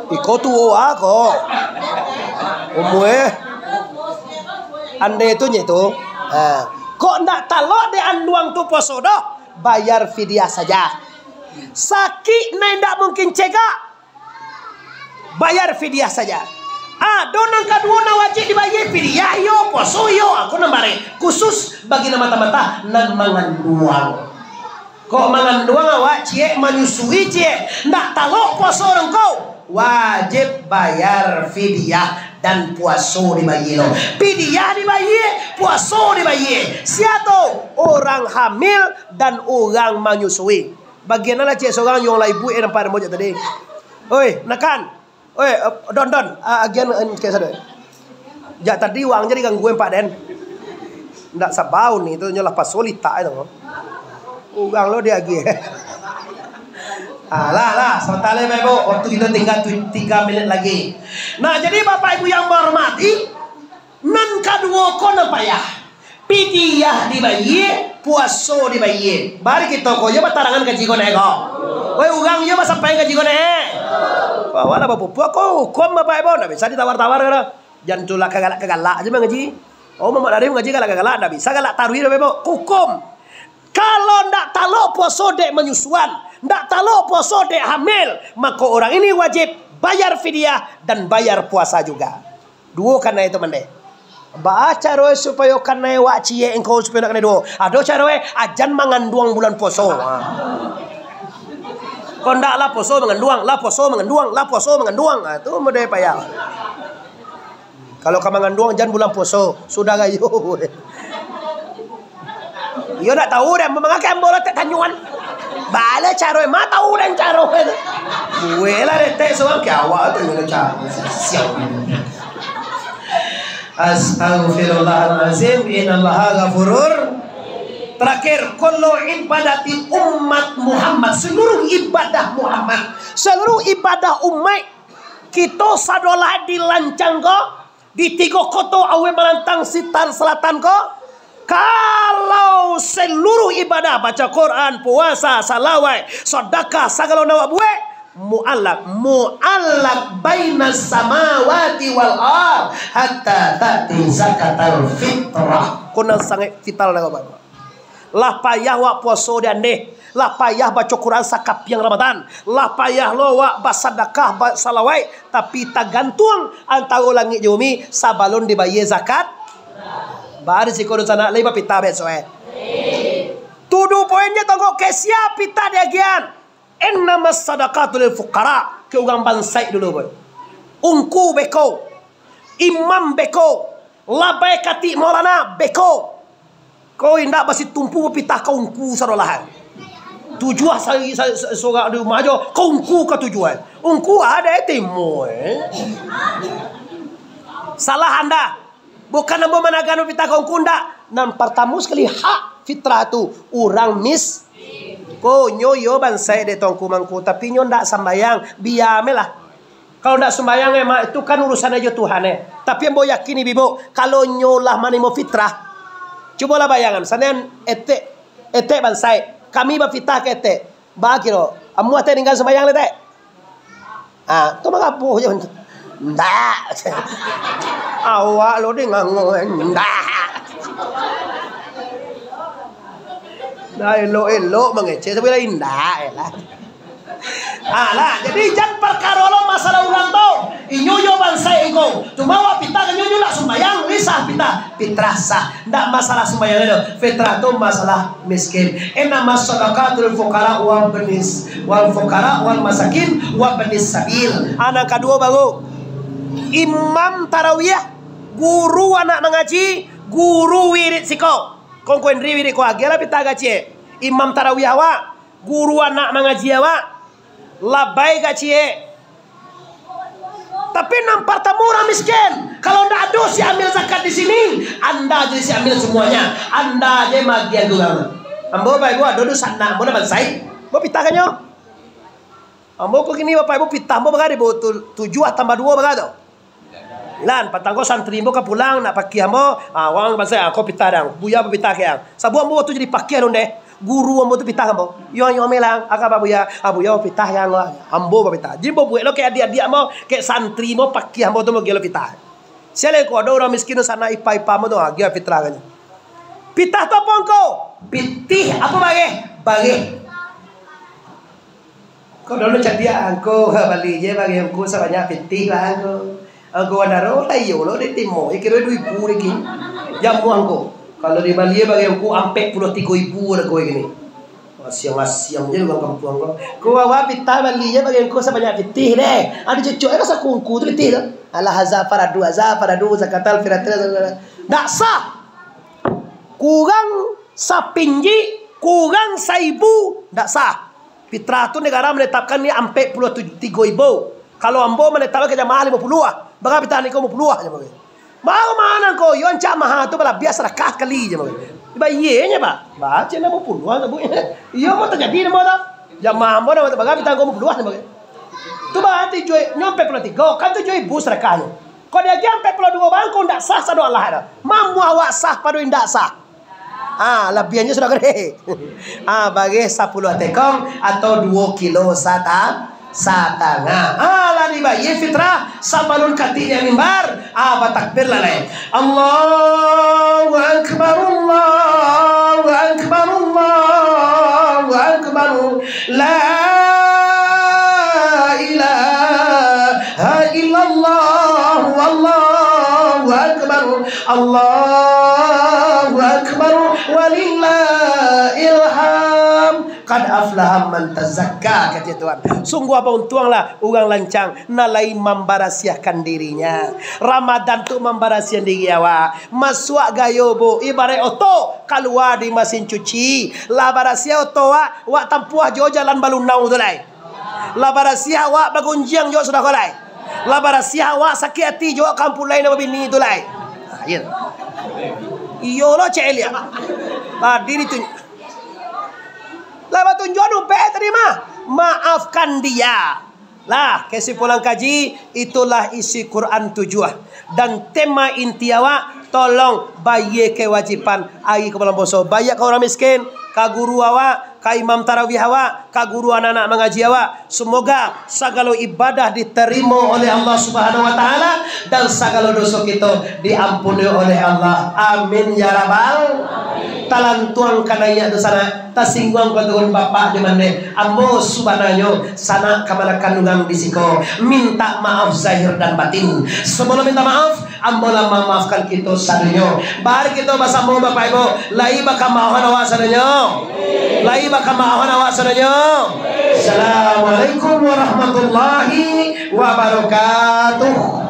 Iko tuo, ah, kok. Umua, eh. Andai tu, nye tu. Ha. Kok ndak talok deh anduang tu puaso doh? Bayar fidyah saja. Sakik nan indak mungkin cegak, bayar fidyah saja. Ado nan kaduo nan wajib dibayie, fidyah iyo, puaso iyo, aku nan barek. Khusus bagi nan mata-mata nan manganduang. Kok manganduang awak ciek, manyusui ciek, ndak talok puaso nangko, wajib bayar fidyah dan puaso dibayie lo. Fidyah dibayie, puaso dibayie. Sia tu? Urang hamil dan urang manyusui. Bagian lah ciek surang yang lah ibu, eh, nampak rambut tadi. Oi, nakan. Oi, eh, Don, Don, ah, agian, eh, kayak sado. Jak tadi urang jadi ganggu empat den. Ndak sabau ni tu, nyolah pasal litak itu. Urang lo diagiah. Ah, lah, lah, sebentar lagi, Bapak Ibu. Waktu kita tinggal tu, tiga menit lagi. Nah, jadi Bapak Ibu yang menghormati, nan kaduo ko nan payah. Fidyah dibayie, puaso dibayie. Bari kito ko yo batarangan kaji ko neh ko. Woi, urang yo basampaian kaji ko neh. Bawalah bapupuak ko hukum Bapak Ibu, ndak bisa ditawar-tawar ko. Jan tu lah kagalak-kagalak aja mangaji. Oh, Mamak Dari mangaji galak-galak, ndak bisa galak taruih Bapak Ibu. Hukum. Kalau ndak talok puaso dek manyusuan, ndak talok puaso dek hamil, mako urang ini wajib bayar fidyah dan bayar puasa juga. Duo kanai tu mandeh. Baa caro supayo kanai wak ciek engkau supayo ndak kanai duo? Ado caro, eh, ajan manganduang bulan puaso. Ha. Kok ndak lah puaso manganduang, lah puaso manganduang, lah puaso manganduang. Ha, tu model payah. Kalau ka manganduang jan bulan puaso, sudah gayo. Iyo ndak tahu deh, mangakai ambo lah tak tanyuan. Baa caro, ma tahu deh caro. Buelah deh tek surang ka awak tu nyo caro. Siap. Astagfirullahalazim, innallaha ghafurur. Terakhir, kullu ibadati umat Muhammad, seluruh ibadah Muhammad, seluruh ibadah umat kito sadolah dilancang ko, di tigo koto aweh malantang sitar salatan ko, kalau seluruh ibadah, baca Quran, puasa, salawat, sadakah, sagalo nan awak buek, muallak, muallak bainas samawati wal ard, hatta ta'ti zakatal fitrah. Ko nan sangaik vital nan awak buek. Lah payah wak puaso di andeh, lah payah baco Quran sakapiang Ramadan, lah payah lo wak basadakah, basalawaik, tapi tagantuang antaro langik jo bumi sabalun dibayie zakat. Baa di siko dunsanak, lai bapitah besok, eh? Tuduh poinnyo, tongko, ka sia pitah diagiahan. Innamas sadaqatu lil fuqara, ka urang bansaik dulu, boy. Ungku beko, imam beko, labai katik maulana beko. Ko indak basitumpu bapitah ka ungku sadolah. Tujuah sari sa-, sa-, sorak di rumah jo, ka ungku ka tujuah. Ungku ado timo, eh. Salah anda. Bukan ambo managah nyo pitah ka ungku, ndak. Nan partamo sakali hak fitrah tu, urang mis-, ko nyo iyo bansaik dek tongku mangku, tapi nyo ndak sambayang, bia me lah. Kalau ndak sumbayang, eh, mak, itu kan urusan jo Tuhan, eh. Tapi ambo yakin, Ibu, kalau nyo lah manimo fitrah, cubolah bayangan, sanan etek, etek bansaik, kami bapitah ka etek, bakiro, amuah etek ninggan sumbayang lai, tek? Ah, tu mangapo je tu? Ndak. Awak lo deh ngango, ndak. Dah elok-elok mangecek, tapi lain ndak, eh lah. Ah, lah, jadi jan parkaro lo masalah urang tu. Inyo yo bansaik iko. Cuma awak pitah kan nyo, nyo nak sumbayang, lai sah pitah. Fitrah sah. Ndak masalah sumbayang tu. Fitrah tu masalah miskin. Innamas sadaqatul fuqara wa benis, wal fuqara wal masakin wa benis sabil. Ah, nan kaduo baru. Imam tarawih, guru anak mangaji, guru wirid siko. Kongko Indri wirid ko agiahlah pitah gaji. Imam tarawih awak, guru anak mangaji awak, labai gaji. Tapi nan partamo urang miskin. Kalau ndak ado si ambil zakat di sini, anda je si ambil semuanya. Anda je magiah urang. Ambo, Bapak Ibu, ado dunsanak ambo nan bansaik. Ambo pitahkannyo. Ambo ko kini, Bapak Ibu, pitah ambo bara, Ibu, tu-, tujuah tambah duo bara tu. Lan, patang ko santri ambo ka pulang, nak pakiah ambo, ah, urang bansaik, ah, ko pitah dang, Buya bapitah ka ang. Sabab ambo tu jadi pakiah dong deh, guru ambo tu pitah ambo. Yo, yo, me lang, aka ba Buya, ah, Buya pitah ka ang, ambo bapitah. Jadi ambo buek lo kek adiak-adiak ambo, kek santri ambo, pakiah ambo tu ambo giah lo pitah. Sia lai ko ado urang miskin tu sanak ipa-ipa ambo tu, ah, giah fitrah kan. Pitah tu apo ngko? Pitih apo bareh? Bareh. Ko dulu cadiak angko, bali je bagi angko sabanyak pitih lah angko. Angko bandaro lah iyo lo ditimo, yo kiro duo ribu lagi. Jamuah angko. Kalau dibali bagi angko ampek puluah tigo ribu lah ko kini. Asiang-asiang je urang kampuang ko. Ko awak pitah bali je bagi angko sabanyak pitih deh. Ado cocok eh, rasa kungku tu pitih tu. Alah, haza faradu, haza faradu, zakatal firatil, ndak sah. Kurang sapinjik, kurang saibu, ndak sah. Fitrah tu negara manetapkan ni ampek puluah tigo ribu. Kalau ambo manetapkan ka jamaah limo puluah, bara pitah niko limo puluah je bagai. Baru ma nan ko, yo ancak maha tu balabiah sadakah sakali je bagai. Bayie nyo, Pak. Baca limo puluah tu, Bu. Iyo, mau tajadi namo tu. Jamaah ambo namo tu, bara pitah niko limo puluah je bagai. Tu barati jua, nyo ampek puluah tigo, kan tujuah ribu sadakahnyo. Kok diagiah ampek puluah duo bangko, ndak sah sado alah tu. Mamuah awak sah pado indak sah. Ah, labiahnyo sudah gede. Ah, bareh sapuluah tekong atau duo kilo sata-, satangah. Ah, lah dibayie fitrah sabalun katik di mimbar. Ah, batakbir lah lai. Allahu Akbar, Allahu Akbar, Allahu Akbar. La ilaha illallah, wallahu akbar, Allahu akbar, walillahil hamd. Qad aflaha man tazakka, kata Tuhan. Sungguah bauntuanglah urang lancang nan lai mambarasiahkan dirinya. Ramadan tu mambarasiahkan diri awak. Masuak gayo, Bu, ibaraik oto kalua di masin cuci. Lah barasiah oto wak, wak tampuah jo jalan balunau tu lai. Lah barasiah wak bagunjiang jo sudah ko lai. Lah barasiah wak sakik ati jo kampulai nan babini tu lai. Ha, iyo. Iyo lo, cek Elia. Tadi ditunjuk. Lah batunjuak nubek tadi mah. Maafkan dia. Lah, kesimpulan kaji, itulah isi Quran tujuah. Dan tema inti awak, tolong bayie kewajiban ari ka bulan puaso. Bayie ka urang miskin, ka guru awak, ka imam tarawih awak, ka guru anak-anak mangaji awak. Semoga sagalo ibadah diterimo oleh Allah Subhanahu wa Ta'ala dan sagalo doso kito diampuni oleh Allah. Amin ya rabbal. Talantuang ka naiak tu sanak, tasingguang ka turun bapak di mandeh. Ambo sabananyo sanak kamanakan urang di siko, minta maaf zahir dan batin. Sebelum minta maaf, ambo lah mamaafkan kito sadonyo. Bari kito basamo, Bapak Ibu, lai bakamaohan awak sadonyo. Lai bakamaohan awak sadonyo. Assalamualaikum warahmatullahi wabarakatuh.